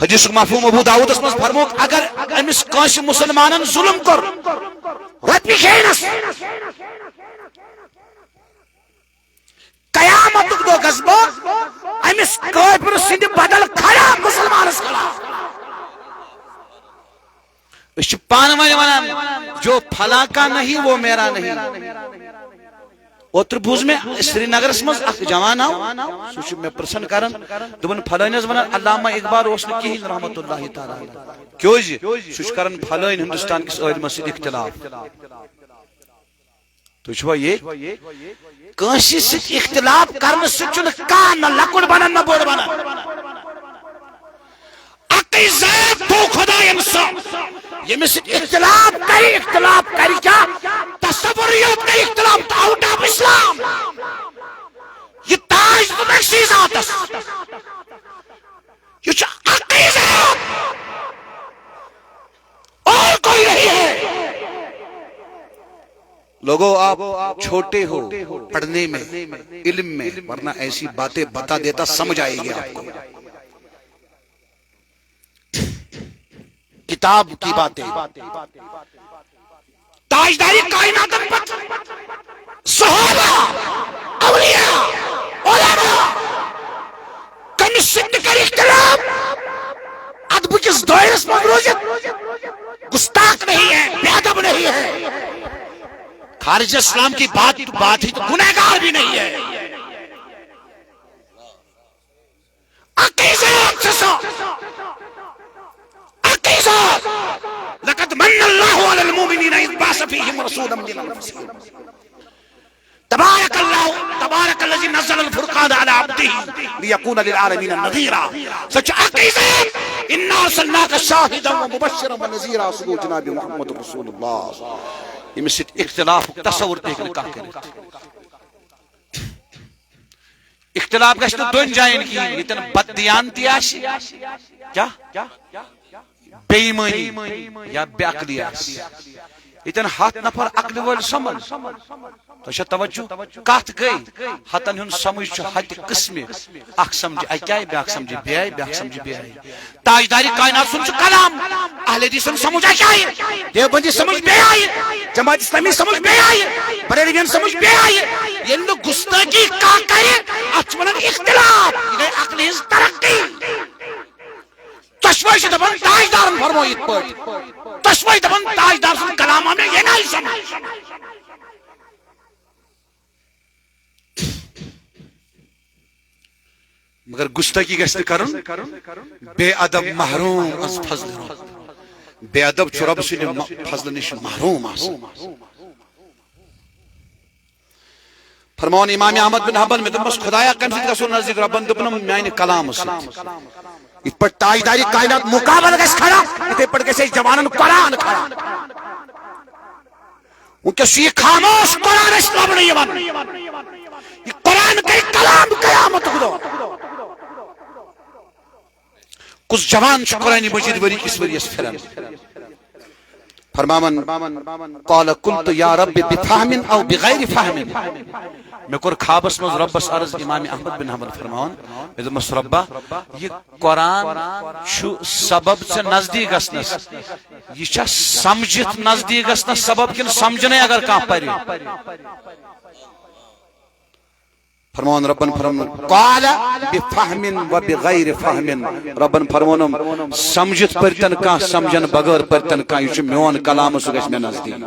حدیثُک مفہوم، ابو داؤدس منٛز فرموک، اگر أمِس کٲنٛسہِ مسلمانن ظلم کوٚر، رۄپیہِ کھیٚینس، قیامتُک دۄہ گژھٕ بہٕ أمِس کٲفر سٕنٛدِ بدل کھڑا مسلمانس خلاف۔ أسۍ چھِ پانہٕ وۄنۍ ونان، "جو پھلاں کا نہیں، وہ میرا نہیں۔" اوترٕ بوٗز مےٚ سرینگرس منٛز اکھ جوان آو، سُہ چھُ مےٚ پرژھن کران، دوٚپُن، "پھلٲنِس ونان علامہ اقبال اوس نہٕ کِہینۍ رحمتہ اللہ تعالیٰ علیہ۔" کیٛازِ؟ سُہ چھُ کران پھلٲنۍ ہندوستان کِس عٲلمس سۭتۍ اختلاف۔ تُہۍ چھِوا ییٚتہِ؟ کٲنٛسہِ سۭتۍ اختلاف کرنہٕ سۭتۍ چھُنہٕ کانٛہہ نہ لۄکُٹ بنان نہ بوٚڑ بنان۔ اَکٕے ذات تھوٚو خۄداین سُہ، ییٚمِس سۭتۍ اختلاف کرِ، اختلاف کرِ کیٛاہ؟ تصور یوت کرِ اختلاف، تہٕ out of Islam۔ یہِ تاج تہٕ أکسٕے ذاتس۔ یہِ چھُ اَکٕے ذات، اور کوئی نہیں ہے۔ لوگو، آپ چھوٹے ہو پڑھنے میں، علم میں، ورنہ ایسی باتیں بتا دیتا، سمجھ آئے گی آپ کو۔ کتاب کی باتیں۔ تاجداری کائنات پتہٕ صحابہ، اولیاء، علماء، کٔمِس سۭتۍ تہِ کرِ اختلاف، ادبہٕ کِس دٲیرس منٛز روزِ، گستاخ نہیں ہے، بے ادب نہیں ہے۔ خارج اسلام کی بات، بات ہی تو گنہگار بھی نہیں ہے۔ اَکٕے ذات چھِ سۄ۔ اَکٕے ذات۔ لقد من الله على المؤمنين إذ بعث فيهم رسولا من أنفسهم۔ تبارك الله، تبارك الذي نزل الفرقان على عبده ليكون للعالمين نذيرا۔ سۄ چھِ اَکٕے ذات۔ إنا أرسلناك شاهدا ومبشرا ونذيرا۔ سُہ گوٚو جناب محمد رسول اللہ۔ ییٚمِس سۭتۍ اختلافُک تصور تہِ ہیٚکہِ نہٕ کانٛہہ کٔرِتھ۔ اختلاف گژھِ نہٕ دۄن جاین کِہیٖنۍ، ییٚتٮ۪ن بددیانتی آسہِ، کیٛاہ؟ بے ایمٲنی یا بے عقلی آسہِ۔ ییٚتٮ۪ن ہتھ نفر عقلہِ وٲلۍ سۄمن، تۄہہِ چھا توجہ؟ کتھ گٔے؟ ہتن ہُنٛد سمجھ چھُ ہتہِ قٕسمہِ، اکھ سمجھِ اکہِ آیہِ، بیٛاکھ سمجھِ بیٚیہِ آیہِ، بیٛاکھ سمجھِ بیٚیہِ آیہِ۔ تاجداری کائنات سُنٛد چھُ کلام۔ اہل حدیثن سمجھ اکہِ آیہِ، دیوبندی سمجھ بیٚیہِ آیہِ، جماعت اسلامی سمجھ بیٚیہِ آیہِ، بریلوین سمجھ بیٚیہِ آیہِ۔ ییٚلہِ نہٕ گستٲخی کانٛہہ کرِ، اتھ چھِ ونان اختلاف۔ یہِ گٔے عقلہِ ہٕنٛز ترقی۔ دۄشوے چھِ دپان تاجدارن فرموو یِتھ پٲٹھۍ، دۄشوے دپان تاجدار سُنٛد کلام آو مےٚ ییٚمہِ آیہِ سمجھ۔ مگر گستاخی گژھِ نہٕ کرُن۔ بے ادب محروم از فضل رب۔ بے ادب چھُ رۄب سٕنٛدِ م-، فضلہٕ نِش محروم آسان۔ فرماوان امام احمد بن حنبل، مےٚ دوٚپمَس، "خدایا، کَمہِ سۭتۍ گژھو نزدیٖک رۄبَن؟" دوٚپُن، "میانہِ کلامہٕ سۭتۍ۔" یِتھ پٲٹھۍ تاجدارِ کائنات مقابل گژھِ کھڑا، یِتھے پٲٹھۍ گژھِ اَسہِ جوانن قرآن کھڑا۔ وٕنکیٚس چھُ یہِ خاموش قرآن اَسہِ لبنہٕ یِوان۔ یہِ قرآن گٔے کلام قیامتُک دۄہ۔ کُس جوان چھُ قرآن مجید ؤری کِس ؤریَس پھِران؟ فرماوان، قال قلت یا رب بفہم او بغیر فہم۔ مےٚ کوٚر خوابس منٛز رۄبس عرض، امام احمد بن حنبل فرماوان، مےٚ دوٚپمس، "رۄبا، یہِ قرآن چھُ سبب ژےٚ نزدیٖک گژھنس، یہِ چھا سمجھِتھ نزدیٖک گژھنس سبب کِنہٕ سمجھنَے اگر کانٛہہ پرِ؟" فرماوان رۄبن فرموو، "قال بفهم و بغیر فهم"، رۄبن فرمونم، "سمجھِتھ پٔرتن کانٛہہ، سمجھن بغٲر پٔرتن کانٛہہ، یہِ چھُ میون کلام، سُہ گژھِ مےٚ نزدیٖک۔"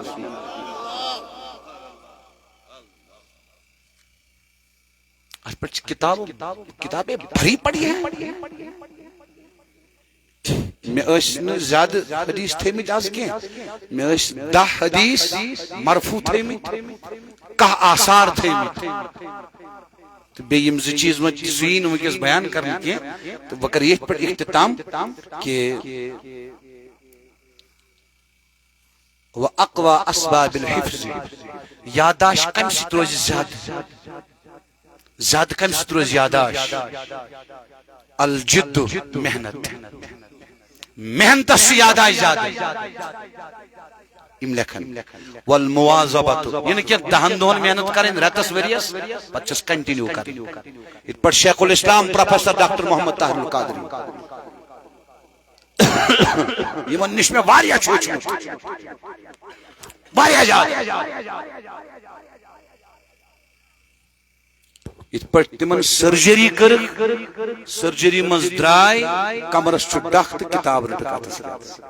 اتھ پٮ۪ٹھ چھِ کتاب، کتابیں بھری پڑی ہیں۔ مےٚ ٲسۍ نہٕ زیادٕ حدیث تھٲومٕتۍ از کینٛہہ، مےٚ ٲسۍ دَہ حدیث مرفوع تھٲومٕتۍ، کاہ آثار تھٲومٕتۍ۔ تہٕ بیٚیہِ یِم زٕ چیٖز وۄنۍ سُہ یی نہٕ وٕنکیٚس بیان کرنہٕ کینٛہہ، تہٕ بہٕ کرٕ ییٚتھۍ پٮ۪ٹھ اختتام کہ و اقوی اسباب الحفظ، یادداشت کمہِ سۭتۍ روزِ زیادٕ؟ زیادٕ کمہِ سۭتۍ روزِ یادداشت؟ الجد، محنت۔ محنتس چھِ یادداشت زیادٕ۔ یِم لیکھن۔ والمواظبۃ، یہِ نہٕ کینٛہہ دَہن دۄہن محنت کرٕنۍ، رٮ۪تس ؤرِیس، پتہٕ چھس کنٹینیو کرٕنۍ۔ یِتھ پٲٹھۍ شیخ الاسلام پروفیسر ڈاکٹر محمد طاہر القادری، یِمن نِش مےٚ واریاہ چھُ ہیوٚچھمُت، واریاہ زیادٕ۔ یِتھ پٲٹھۍ تِمن سرجری کٔرٕکھ، سرجری منٛز درٛاے، کمرس چھُ ڈکھ تہٕ کِتاب رٔٹٕکھ اتھس کٮ۪تھ۔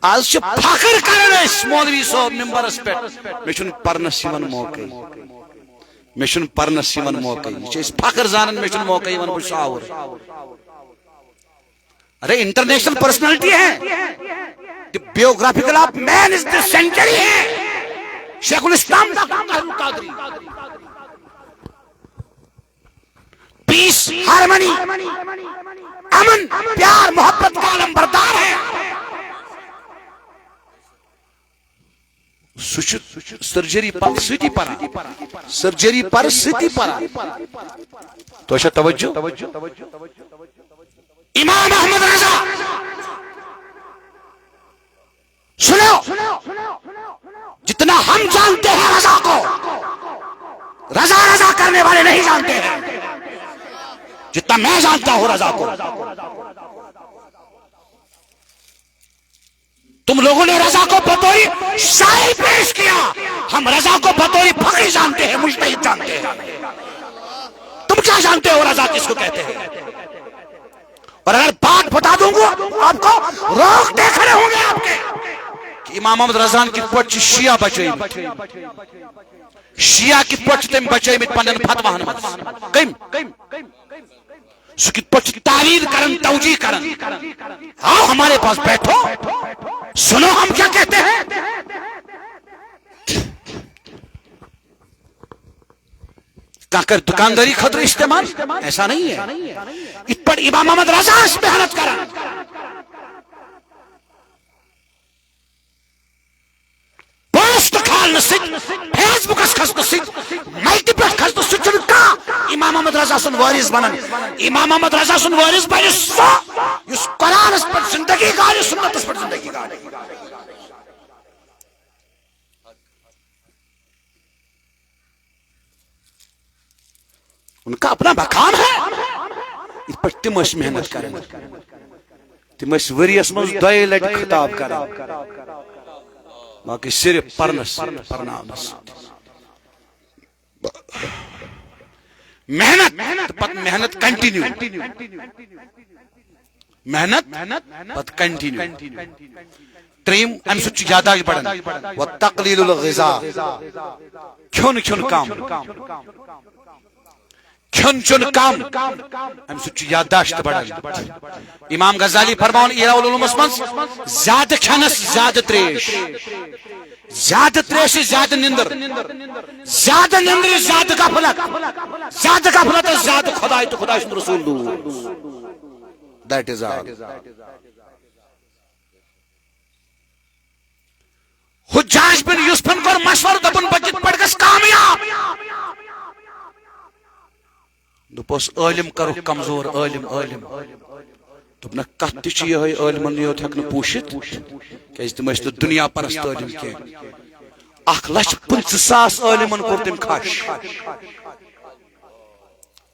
از چھِ فخر کران أسۍ مولوی صٲب ممبرس پٮ۪ٹھ، مےٚ چھُنہٕ پرنس یِوان موقعے، مےٚ چھُنہٕ پرنس یِوان موقعے۔ یہِ چھِ أسۍ فخر زانان، مےٚ چھُنہٕ موقعے یِوان، بہٕ چھُس آوُر۔ ارے، انٹرنیشنل پرسنالٹی ہے، the biographical of man is the century ہے، Sheikh ul-Islam doctor Tahir ul-Qadri. Peace, harmony, امن، پیار، محبت کا علم بردار ہے۔ سُہ چھُ سرجری پتہٕ سۭتی پران، سرجری پرٕ سۭتی پران۔ تۄہہِ چھا توجہ؟ امام احمد رضا، سنو، جتنا ہم جانتے ہیں رضا کو، رضا رضا کرنے والے نہیں جانتے ہیں جتنا میں جانتا ہوں رضا کو۔ تم لوگوں نے رضا کو بطور شاعر پیش کیا، ہم رضا کو بطور فقیہ جانتے ہیں، مجتہد جانتے ہیں۔ تم کیا جانتے ہو رضا کس کو کہتے ہیں؟ اور اگر بات بتا دوں گا آپ کو، رونگٹے کھڑے ہوں گے آپ کے کہ امام احمد رضا ہن کِتھ پٲٹھۍ چھِ شیعہ بچٲومٕتۍ، شیعہ کِتھ پٲٹھۍ چھِ تٔمۍ بچٲومٕتۍ پننٮ۪ن فتواہن منٛز۔ کٔمۍ؟ سُہ کِتھ پٲٹھۍ چھُ تعویل کران، توجیہ کران۔ آؤ ہمارے پاس بیٹھو، سنو ہم کیا کہتے ہیں۔ کانٛہہ کرِ دُکاندٲری خٲطرٕ استعمال، ایسا نہیں ہے۔ یِتھ پٲٹھۍ امام احمد رضا ٲسۍ محنت کران۔ پوسٹ کھالنہٕ سۭتۍ، فیس بُکس کھسنہٕ سۭتۍ، مایکہِ پٮ۪ٹھ کھسنہٕ سۭتۍ چھُنہٕ کانٛہہ امام احمد رضا سُنٛد وٲرِث بنان۔ امام احمد رضا سُنٛد وٲرِث بنہِ سُہ، یُس قرآنس پٮ۪ٹھ زندگی گالہِ، سُنتس پٮ۪ٹھ زندگی گالہِ۔ ان کا اپنا مقام ہے۔ یِتھ پٲٹھۍ تِم ٲسۍ محنت کران، تِم ٲسۍ ؤریَس منٛز دۄیہِ لٹہِ خطاب کران، باقٕے صرف پرنس سۭتۍ، پرناونس سۭتۍ۔ محنت تہٕ پتہٕ محنت کنٹینیو۔ محنت پتہٕ کنٹینیو۔ ترٛیٚیِم، امہِ سۭتۍ چھُ یادداشت بڑان۔ و تقلیل الغذا، کھیوٚن کھیوٚن کم، کھیوٚن چیوٚن کم، امہِ سۭتۍ چھُ یادداشت بڑان۔ امام غزالی فرماوان احیاء العلومس منٛز، زیادٕ کھٮ۪نس زیادٕ تریش، زیادٕ تریشہِ زیادٕ نِندٕر، زیادٕ نِندرِ زیادٕ غفلت، زیادٕ غفلتس زیادٕ خداے تہٕ خداے سُنٛد رسول دوٗر۔ That is all. حجاج بن یوسفن کوٚر مشورٕ، دوٚپُن، بہٕ کِتھ پٲٹھۍ گژھٕ کامیاب؟ دوٚپُس، عٲلِم کرُکھ کمزور، عٲلِم، عٲلِم۔ دوٚپنکھ، کتھ تہِ چھِ یِہوٚے، عٲلمن یوت ہٮ۪کہٕ نہٕ پوٗشِتھ، کیازِ تِم ٲسۍ نہٕ دُنیا پرست عٲلِم کینٛہہ۔ اکھ لچھ پٕنٛژٕہ ساس عٲلمن کوٚر تٔمۍ کھش۔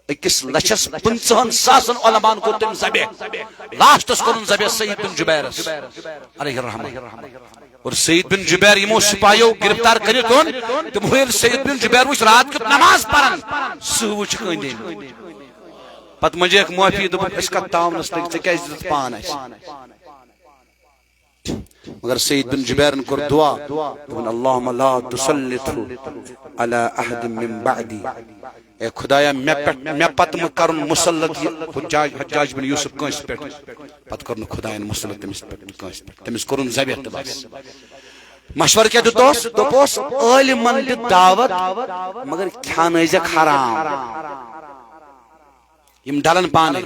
أکِس لچھس پٕنٛژٕہن ساسن علماہن کوٚر تٔمۍ ذبح۔ لاسٹس کوٚرُن ذبح سعید بن جبیرس علیہ الرحمہ۔ اور سعید بن جبیر یِمو سپاہیو گرفتار کٔرِتھ اوٚن، تِمو ییٚلہِ سعید بن جبیر وٕچھ رات کیُتھ نماز پران، سُہ وٕچھ کٲنٛدِ۔ پتہٕ منجیکھ معٲفی، دوٚپُکھ، "أسۍ کتھ تاونس لٔگۍ، ژےٚ کیازِ دِژٕتھ پان اسہِ؟" مگر سعید بن جبیرن کوٚر دعا، دوٚپُن، "اللہم لا تسلطہ علی احد من بعدی"۔ اے خدایا، مےٚ پٮ۪ٹھ، مےٚ پتہٕ مہٕ کرُن مسلط یہِ حجاج، حجاج بن یوسف کٲنٛسہِ پٮ۪ٹھ۔ پتہٕ کوٚر نہٕ خداین مسلط تٔمِس پٮ۪ٹھ کٲنٛسہِ پٮ۪ٹھ، تٔمِس کوٚرُن ذبح تہٕ بس۔ مشورٕ کیٛاہ دیُتہوس؟ دوٚپہوس، "عٲلمن دِ دعوت، مگر کھیانٲوزٮ۪کھ حرام۔" یِم ڈلن پانے۔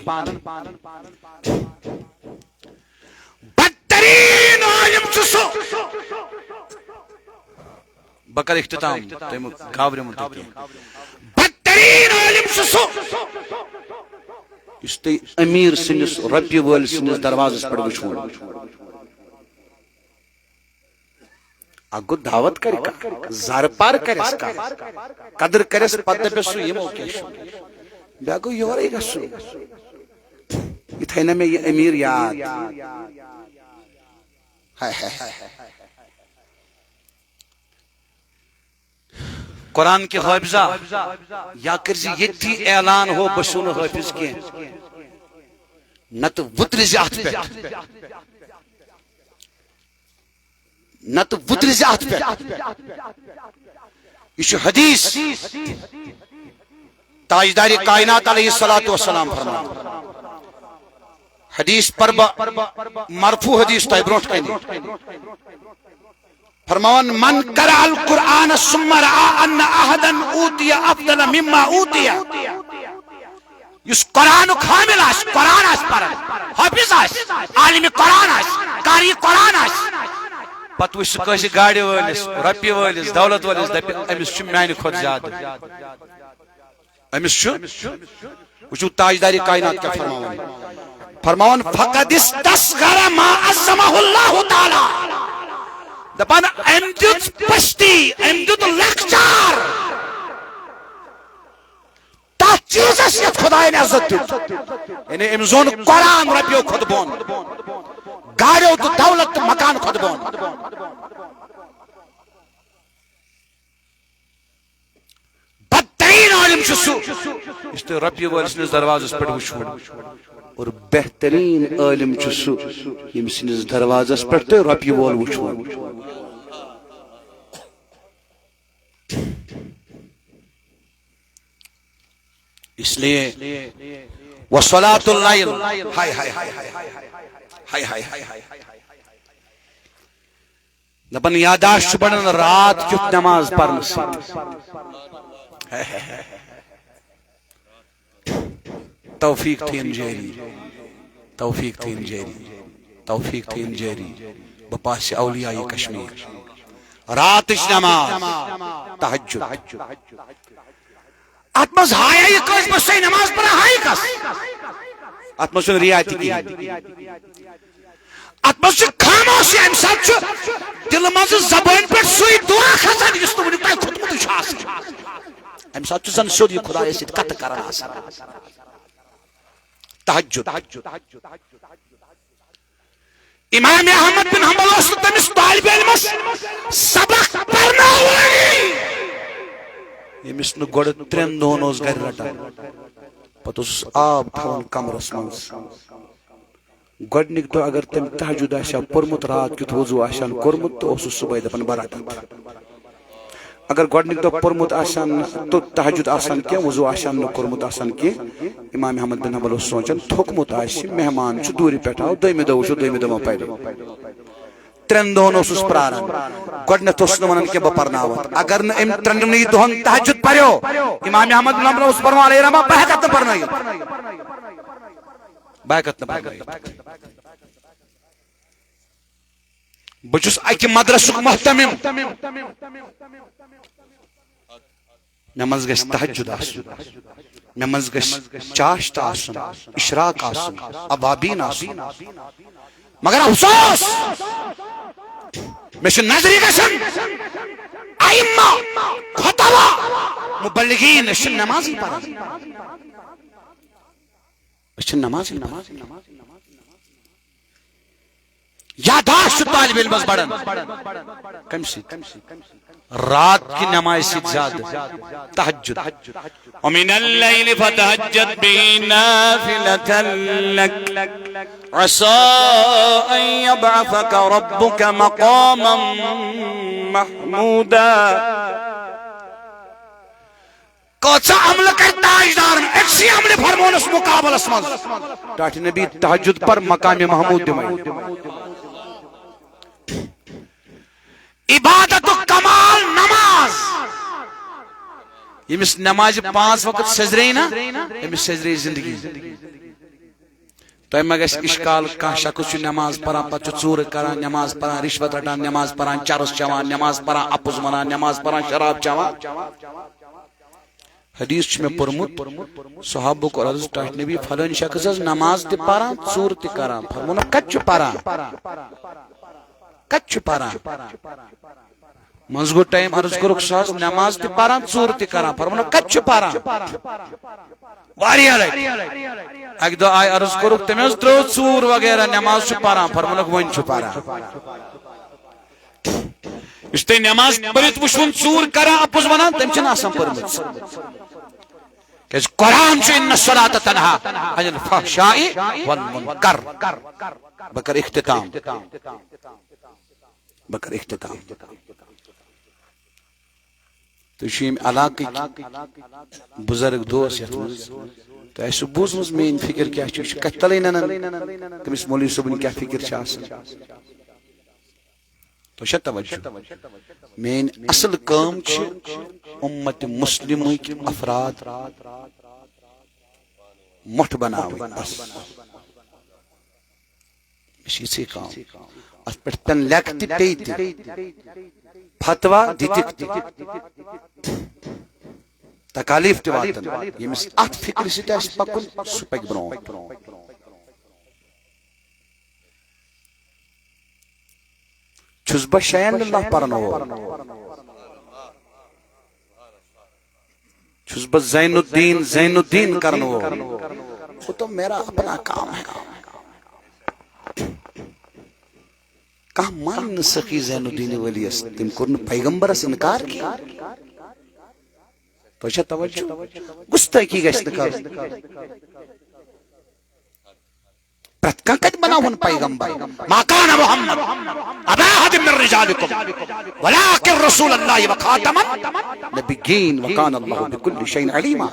بدترین عالم چھُ سُہ۔ بہٕ کرٕ اختتام، تُہۍ مہٕ گابرِو مہٕ تُہۍ کینٛہہ۔ بدترین عالم چھُ سُہ، یُس تُہۍ امیر سٕنٛدِس، رۄپیہِ وٲلۍ سٕنٛدِس دروازس پٮ۪ٹھ وٕچھوُن۔ اکھ گوٚو دعوت کرِ کانٛہہ، زارٕ پار کرٮ۪س کانٛہہ، قدر کرٮ۪س، پتہٕ دپٮ۪س سُہ یِمو کینٛہہ چھُ۔ بیٛاکھ گوٚو یورے گژھُن۔ یہِ تھایہِ نہ مےٚ یہِ امیر یاد۔ ہاے ہاے ہاے ہاے۔ قرآن کہِ حٲفظہ، یا کٔرۍ زِ ییٚتھی اعلان، ہو بہٕ چھُس نہٕ حٲفظ کینٛہہ، نتہٕ وُترِ زِ اتھ پٮ۪ٹھ۔ نتہٕ وُترِ زِ اتھ پٮ۪ٹھ۔ یہِ چھُ حدیث۔ تاجدار کائنات علیہ الصلوۃ والسلام فرمان۔ حدیث پر بہ، مرفوع حدیث تۄہہِ برونٛٹھ کنہِ۔ فرمان، "من قرأ القرآن ثم رأى ان احدا اوتی افضل مما اوتی"۔ یُس قرآنُک حامل آسہِ، قرآن آسہِ پران، حافظ آسہِ، عالم قرآن آسہِ، قاری قرآن آسہِ، پتہٕ وٕچھ سُہ کٲنٛسہِ گاڑِ وٲلِس، رۄپیہِ وٲلِس، دولت وٲلِس، دپہِ، "أمِس چھُ میانہِ کھۄتہٕ زیادٕ۔" أمِس چھُ، وٕچھِو تاجدار کائنات کیٛاہ فرماوان۔ فرماوان، "فقد استصغر ما عظمہ اللہ تعالی"۔ دپان، أمۍ دیُت پستی، أمۍ دیُت لۄکچار تتھ چیزس یتھ خداین عزت دیُت۔ یعنی أمۍ زون قرآن رۄپیو کھۄتہٕ بۄن، گاڑیو تہٕ دولت تہٕ مکان کھۄتہٕ بۄن۔ بدترین عالم چھُ سُہ، یُس تُہۍ رۄپیہِ وٲلۍ سٕنٛدِس دروازس پٮ۪ٹھ وٕچھوٕ۔ اور بہترین عالم چھُ سُہ، ییٚمہِ سٕنٛدِس دروازس پٮ۪ٹھ تُہۍ رۄپیہِ وول وٕچھوٕ۔ اس لیے وصلاۃ اللیل، ہائے ہائے ہائے ہائے، ہائے ہائے ہائے ہائے۔ دپان یاداشت چھُ بڑان رات کیُتھ نماز پرنہٕ سۭتۍ۔ توفیق تھٲیِن جٲری، توفیق تھٲیِن جٲری، توفیق تھٲیِن جٲری۔ بہٕ پاسہِ اولیاء کشمیر۔ راتٕچ نماز، تہجد۔ اتھ منٛز ہایہِ یہِ کٲنٛسہِ، بہٕ چھُسے نماز پران، ہایہِ کس؟ اتھ منٛز چھُنہٕ ریا تہِ کِہیٖنۍ۔ اتھ منٛز چھُ خاموشی، امہِ ساتہٕ چھُ دِلہٕ منٛزٕ زبٲنۍ پٮ۪ٹھ سُے دعا کھسان یُس نہٕ وُنیُک تام کھوٚتمُتٕے چھُ آسان۔ امہِ ساتہٕ چھُ زن سیوٚد یہِ خدایس سۭتۍ کتھٕ کران آسان۔ تہجد۔ امام احمد بن حنبل اوس نہٕ تٔمِس طالب علمس سبق پرناوٲنی، ییٚمِس نہٕ گۄڈٕ ترٛٮ۪ن دۄہن اوس گرِ رٹان، پتہٕ اوسُس آب تھاوان کمرس منٛز۔ گۄڈٕنِکۍ دۄہ اگر تٔمۍ تہجد آسہِ ہا پوٚرمُت، راتھ کیُتھ وضوٗ آسہِ ہن کوٚرمُت، تہٕ اوسُس صُبحٲے دَپان، "بہٕ رَٹہٕ۔" اگر گۄڈٕنِکۍ دۄہ پوٚرمُت آسہِ ہن نہٕ، تہٕ تہجد آسہِ ہن کینٛہہ، وضوٗ آسہِ ہن نہٕ کوٚرمُت آسان کینٛہہ، امام احمد بن حنبل اوس سونٛچان، تھوٚکمُت آسہِ، مہمان چھُ دوٗرِ پٮ۪ٹھ آو، دوٚیمہِ دۄہ وٕچھو، دوٚیمہِ دۄہ ما پَرِ۔ ترٛٮ۪ن دۄہَن اوسُس پرٛاران۔ گۄڈٕنٮ۪تھ اوسُس نہٕ وَنان کینٛہہ، "بہٕ پَرناوَتھ۔" اگر نہٕ أمۍ ترٛٮ۪نٕے دۄہَن تہجد پَریو، امام احمد بن حنبل اوس فرماوان، "علیہ رحمہ، بہٕ ہٮ۪کَتھ نہٕ پَرنٲیِتھ۔" بہٕ ہٮ۪کَتھ نہٕ پَرنٲیِتھ۔ بہٕ چھُس اَکہِ مدرسُک مہتمم۔ مےٚ منٛز گژھِ تہجد آسُن، مےٚ منٛز گژھِ چاشت آسُن، اشراق آسُن، اوابین آسُن۔ مگر افسوس، مےٚ چھُ نظرِ گژھان، ائمہ، خطبہ، مبلغین، أسۍ چھِ نمازٕے پران۔ أسۍ چھِ نمازٕے پران۔ یاداشت چھُ طالب علمس بڑان۔ کمہِ سۭتۍ؟ رات کہِ نمازِ سۭتۍ زیادٕ۔ تہجد۔ ومن الليل فتهجد به نافلة لك عسى أن يبعثك ربك مقاما محمودا۔ کۭژاہ عملہٕ کرِ تاجدارن أکسٕے عملہِ فرمونس مقابلس منٛز؟ ٹاٹھۍ نبی، تہجد پر، مقام محمود دِمے۔ عبادتُک کمال نماز۔ ییٚمِس نمازِ پانٛژھ وقت سیٚزرے نا، أمِس سیٚزرے زندگی۔ تۄہہِ ما گژھِ اشکال، کانٛہہ شخص چھُ نماز پران، پتہٕ چھُ ژوٗرٕ کران، نماز پران، رشوت رٹان، نماز پران، چرس چٮ۪وان، نماز پران، اپُز ونان، نماز پران، شراب چٮ۪وان؟ حدیث چھُ مےٚ پوٚرمُت، صحابہٕ کوٚر عرض، ٹاٹھۍ نبی، فلٲنۍ شخص حظ نماز تہِ پران، ژوٗرٕ تہِ کران۔ فرموونکھ، کتہِ چھُ پران؟ کتہِ چھُ پران؟ منٛزٕ گوٚو ٹایم، عرض کوٚرُکھ، سُہ حظ نماز تہِ پران، ژوٗرٕ تہِ کران۔ فرموونکھ، کتہِ چھُ پران؟ واریاہ لٹہِ۔ اکہِ دۄہ آیہِ، عرض کوٚرُکھ، تٔمۍ حظ ترٲو ژوٗر وغیرہ، نماز چھُ پران۔ فرموونکھ، وۄنۍ چھُ پران۔ یُس تۄہہِ نماز پٔرِتھ وٕچھوُن ژوٗر کران، اپُز ونان، تٔمۍ چھَنہٕ آسان پٔرمٕژ۔ کیازِ قرآن چھُ، ان الصلاۃ تنہا عن الفحشاء والمنکر۔ بہٕ کرٕ اختتام۔ بہٕ کرٕ اختتام۔ تُہۍ چھِو ییٚمہِ علاقٕکۍ بُزرگ دوس یَتھ منٛز۔ تۄہہِ آسِوٕ بوٗزمٕژ میٛٲنۍ فِکِر کیٛاہ چھِ، یہِ چھُ کَتھِ تَلَے نَنان، تٔمِس مولوی صٲبُن کیٛاہ فِکِر چھِ آسان۔ تۄہہِ چھا توجہ؟ میٛٲنۍ اَصٕل کٲم چھِ اُمت مُسلِمٕکۍ افراد مۄٹھ بَناوٕنۍ، بَس۔ مےٚ چھِ یِژھٕے کٲم۔ اَتھ پٮ۪ٹھ پٮ۪ن لیٚکھٕ تہِ پیٚیہِ تہِ، فتوا دِتِکھ تہِ، تکالیٖف تہِ واتَن۔ ییٚمِس اَتھ فِکرِ سۭتۍ آسہِ پَکُن، سُہ پَکہِ برٛونٛہہ۔ چھُس بہٕ شیٚن لِلہ پَرن وول؟ چھُس بہٕ زین الدین، زین الدین کرن وول؟ وہ تو میرا اپنا کام ہے۔ کانٛہہ مانہِ نہٕ سخی زین الدین ولیس، تٔمۍ کوٚر نہٕ پیغمبرس انکار کینٛہہ۔ تۄہہِ چھا توجہ؟ گُستٲخی گژھِ نہٕ کَرٕنۍ۔ پرٛٮ۪تھ کانٛہہ کَتہِ بَناوہون پیغمبر؟ ما کان محمد ابا احد من رجالکم ولکن رسول اللہ وخاتم النبیین وکان اللہ بکل شیء علیما۔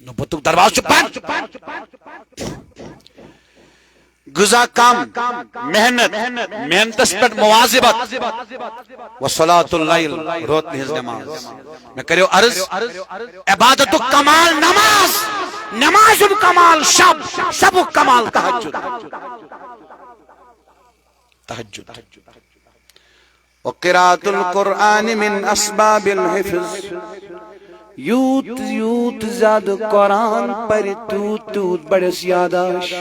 نبوتُک دروازٕ چھُ بنٛد۔ غذا کم، محنت، محنتس پٮ۪ٹھ مواظبت، وصلاۃ اللیل، روتنہِ ہٕنٛز نماز۔ مےٚ کریو عرض، عبادتُک کمال نماز، نمازُک کمال شب، شبُک کمال تہجد۔ تہجد۔ وقراءة القرآن من اسباب الحفظ۔ یوٗت یوٗت زیادٕ قرآن پرِ، تیوٗت تیوٗت بڑٮ۪س یاداش۔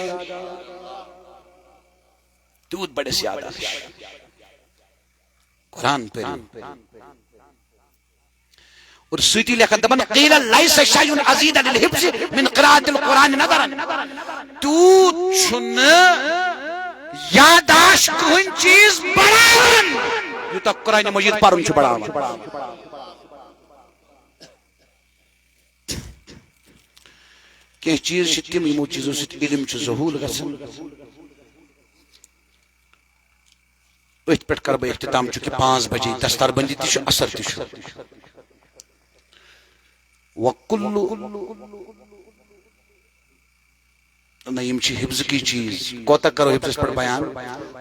تیوٗت بڑٮ۪س یاداش۔ قرآن پٔرِو۔ اور سۭتی لیکھان دپان، قیل لیس شیء ازید للحفظ من قراءة القرآن نظرا۔ تیوٗت چھُنہٕ یاداشت کٕہٕنۍ چیٖز بڑاوان، یوٗتاہ قرآن مجید پرُن چھُ بڑاوان۔ کینٛہہ چیٖز چھِ تِم، یِمو چیٖزو سۭتۍ علم چھُ ذہوٗل گژھان۔ أتھۍ پٮ۪ٹھ کرٕ بہٕ اختتام، چونکہ پانٛژھ بجے دستار بندی تہِ چھُ، عصر تہِ چھُ۔ وکل، نہ، یِم چھِ حفظ کی چیٖز۔ کوتاہ کرو حفظس پٮ۪ٹھ بیان؟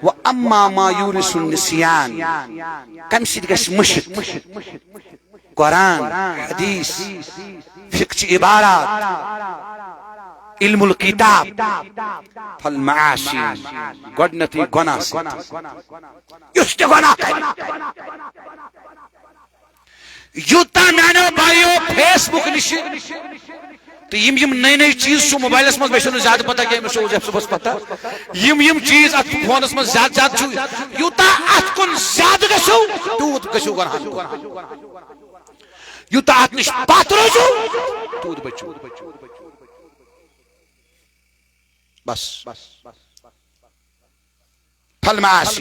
و اما ما یورث النسیان، کمہِ سۭتۍ گژھِ مٔشِتھ؟ قرآن، حدیث، فقہ چہِ عبارات، علم الکتاب، فالمعاصی، گۄڈنیتھٕے گۄناہ سۭتۍ۔ یُس تہِ گۄناہ کرِ، یوٗتاہ میانیو بایو فیس بُک نِش تہٕ یِم یِم نٔے نٔے چیٖز چھُ موبایلَس منٛز، مےٚ چھُنہٕ زیادٕ پتہ کینٛہہ، مےٚ چھُ عزیف صٲبَس پتہ۔ یِم یِم چیٖز اَتھ فونَس منٛز زیادٕ زیادٕ چھُ، یوٗتاہ اَتھ کُن زیادٕ گژھو، تیوٗت گژھِو گۄناہَن کُن۔ یوٗتاہ اَتھ نِش پَتھ روزِو، تیوٗت بٔچِو۔ بس۔ پھل معاصی،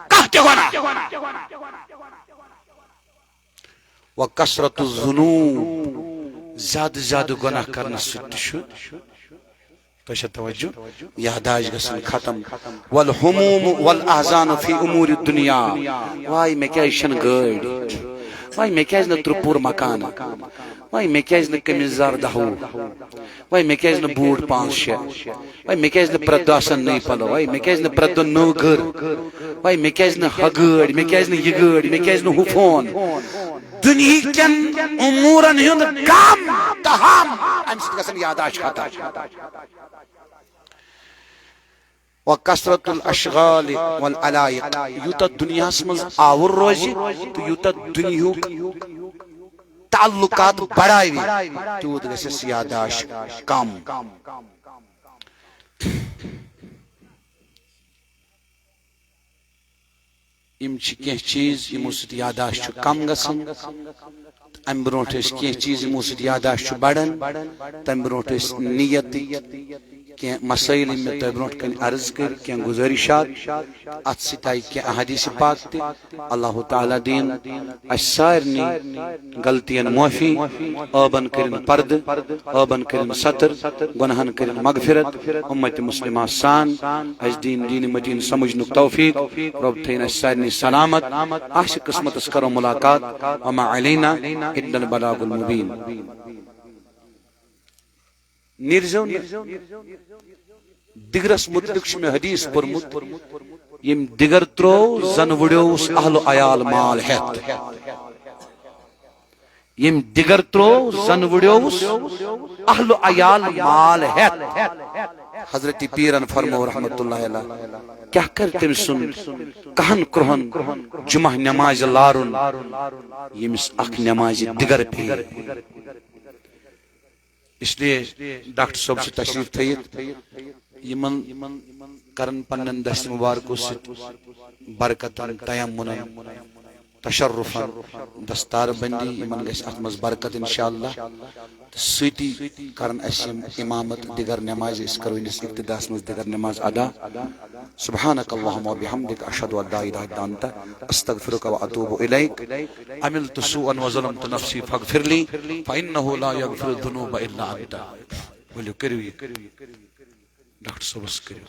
کانٛہہ تہِ گۄناہ۔ وکثرت الذنوب، زیادٕ زیادٕ گۄناہ کرنہٕ سۭتۍ تہِ چھُ، تۄہہِ چھا توجہ، یاداشت گژھان ختم۔ والہموم والاحزان فی امور الدنیا، واے مےٚ کیازِ چھَنہٕ گٲڑۍ، واے مےٚ کیازِ نہٕ ترٛوٚپُر مکانہٕ، واے مےٚ کیازِ نہٕ قمیٖض یَزار دَہ وُہ، واے مےٚ کیازِ نہٕ بوٗٹ پانٛژھ شےٚ، واے مےٚ کیازِ نہٕ پرٛٮ۪تھ دۄہ آسان نٔے پَلو، واے مےٚ کیازِ نہٕ پرٛٮ۪تھ دۄہ نٔو گٔر، واے مےٚ کیازِ نہٕ ہۄ گٲڑۍ، مےٚ کیازِ نہٕ یہِ گٲڑۍ، مےٚ کیازِ نہٕ ہُہ فون۔ دُنہیٖکٮ۪ن اموٗرن ہُنٛد غم تہٕ ہم، اَمہِ سۭتۍ گژھن یاداشت ختم۔ وکثرت الاشغال والعلائق، یوٗتاہ دُنیاہَس منٛز آوُر روزِ تہٕ یوٗتاہ دُنیہُک تعلقات بڑاوِ، تیوٗت گژھٮ۪س یاداشت کم۔ یِم چھِ کینٛہہ چیٖز یِمو سۭتۍ یاداشت چھُ کم گژھان۔ تہٕ امہِ برونٛٹھ ٲسۍ کینٛہہ چیٖز یِمو سۭتۍ یاداشت چھُ بڑان۔ تمہِ برونٛٹھ ٲسۍ نیتٕکۍ کینٛہہ مسٲیل یِم مےٚ تۄہہِ برونٛٹھ کنہِ عرض کٔرۍ، کینٛہہ گزٲرشات۔ اتھ سۭتۍ آیہِ کینٛہہ احادیث پاک تہِ۔ اللہ تعالیٰ دِیِن اسہِ سارنٕے غلطین معٲفی، عٲبن کٔرِن پردٕ، عٲبن کٔرِن ستر، گۄناہن کٔرِن مغفرت۔ امت مسلمہ سان اسہِ دین دین متین سمجھنُک توفیق۔ رب تھٲیِن اسہِ سارنٕے سلامت۔ آسہِ قسمتس کرو ملاقات۔ وما علینا الا البلاغ المبین۔ نیرزیو نہٕ۔ دِگرس متعلق چھُ مےٚ حدیث پوٚرمُت، ییٚمۍ دِگر ترٛوو، زن وُڑیووُس اہل و عیال مال ہٮ۪تھ۔ ییٚمۍ دِگر ترٛوو، زن وُڑیووُس اہل و عیال مال ہٮ۪تھ۔ حضرت پیرن فرمو رحمت اللہ علیہ، کیٛاہ کرِ تٔمۍ سُنٛد کہن کرہن جمعہ نمازِ لارُن، ییٚمِس اکھ نمازِ دِگر پیٚیہِ؟ اس لیے ڈاکٹر صٲب چھِ تشریف تھٲیِتھ، یِمن کرن پننٮ۪ن دستِ مبارکو سۭتۍ برکتن، تیمنن، تشرفن، دستار بندی، یِمن گژھِ اتھ منٛز برکت انشاءاللہ۔ تہٕ سۭتی کرن اسہِ یِم امامت دِگر نمازِ، أسۍ کرو یِہنٛدِس اقتداس منٛز دِگر نماز ادا۔ سبحانك اللهم وبحمدك، أشهد أن لا إله إلا أنت، أستغفرك وأتوب إليك۔ عملت سوءا وظلمت نفسي فاغفر لي، فإنه لا يغفر الذنوب إلا أنت۔ ؤلِو کٔرِو یہِ۔ ڈاکٹر صٲبس کٔرِو۔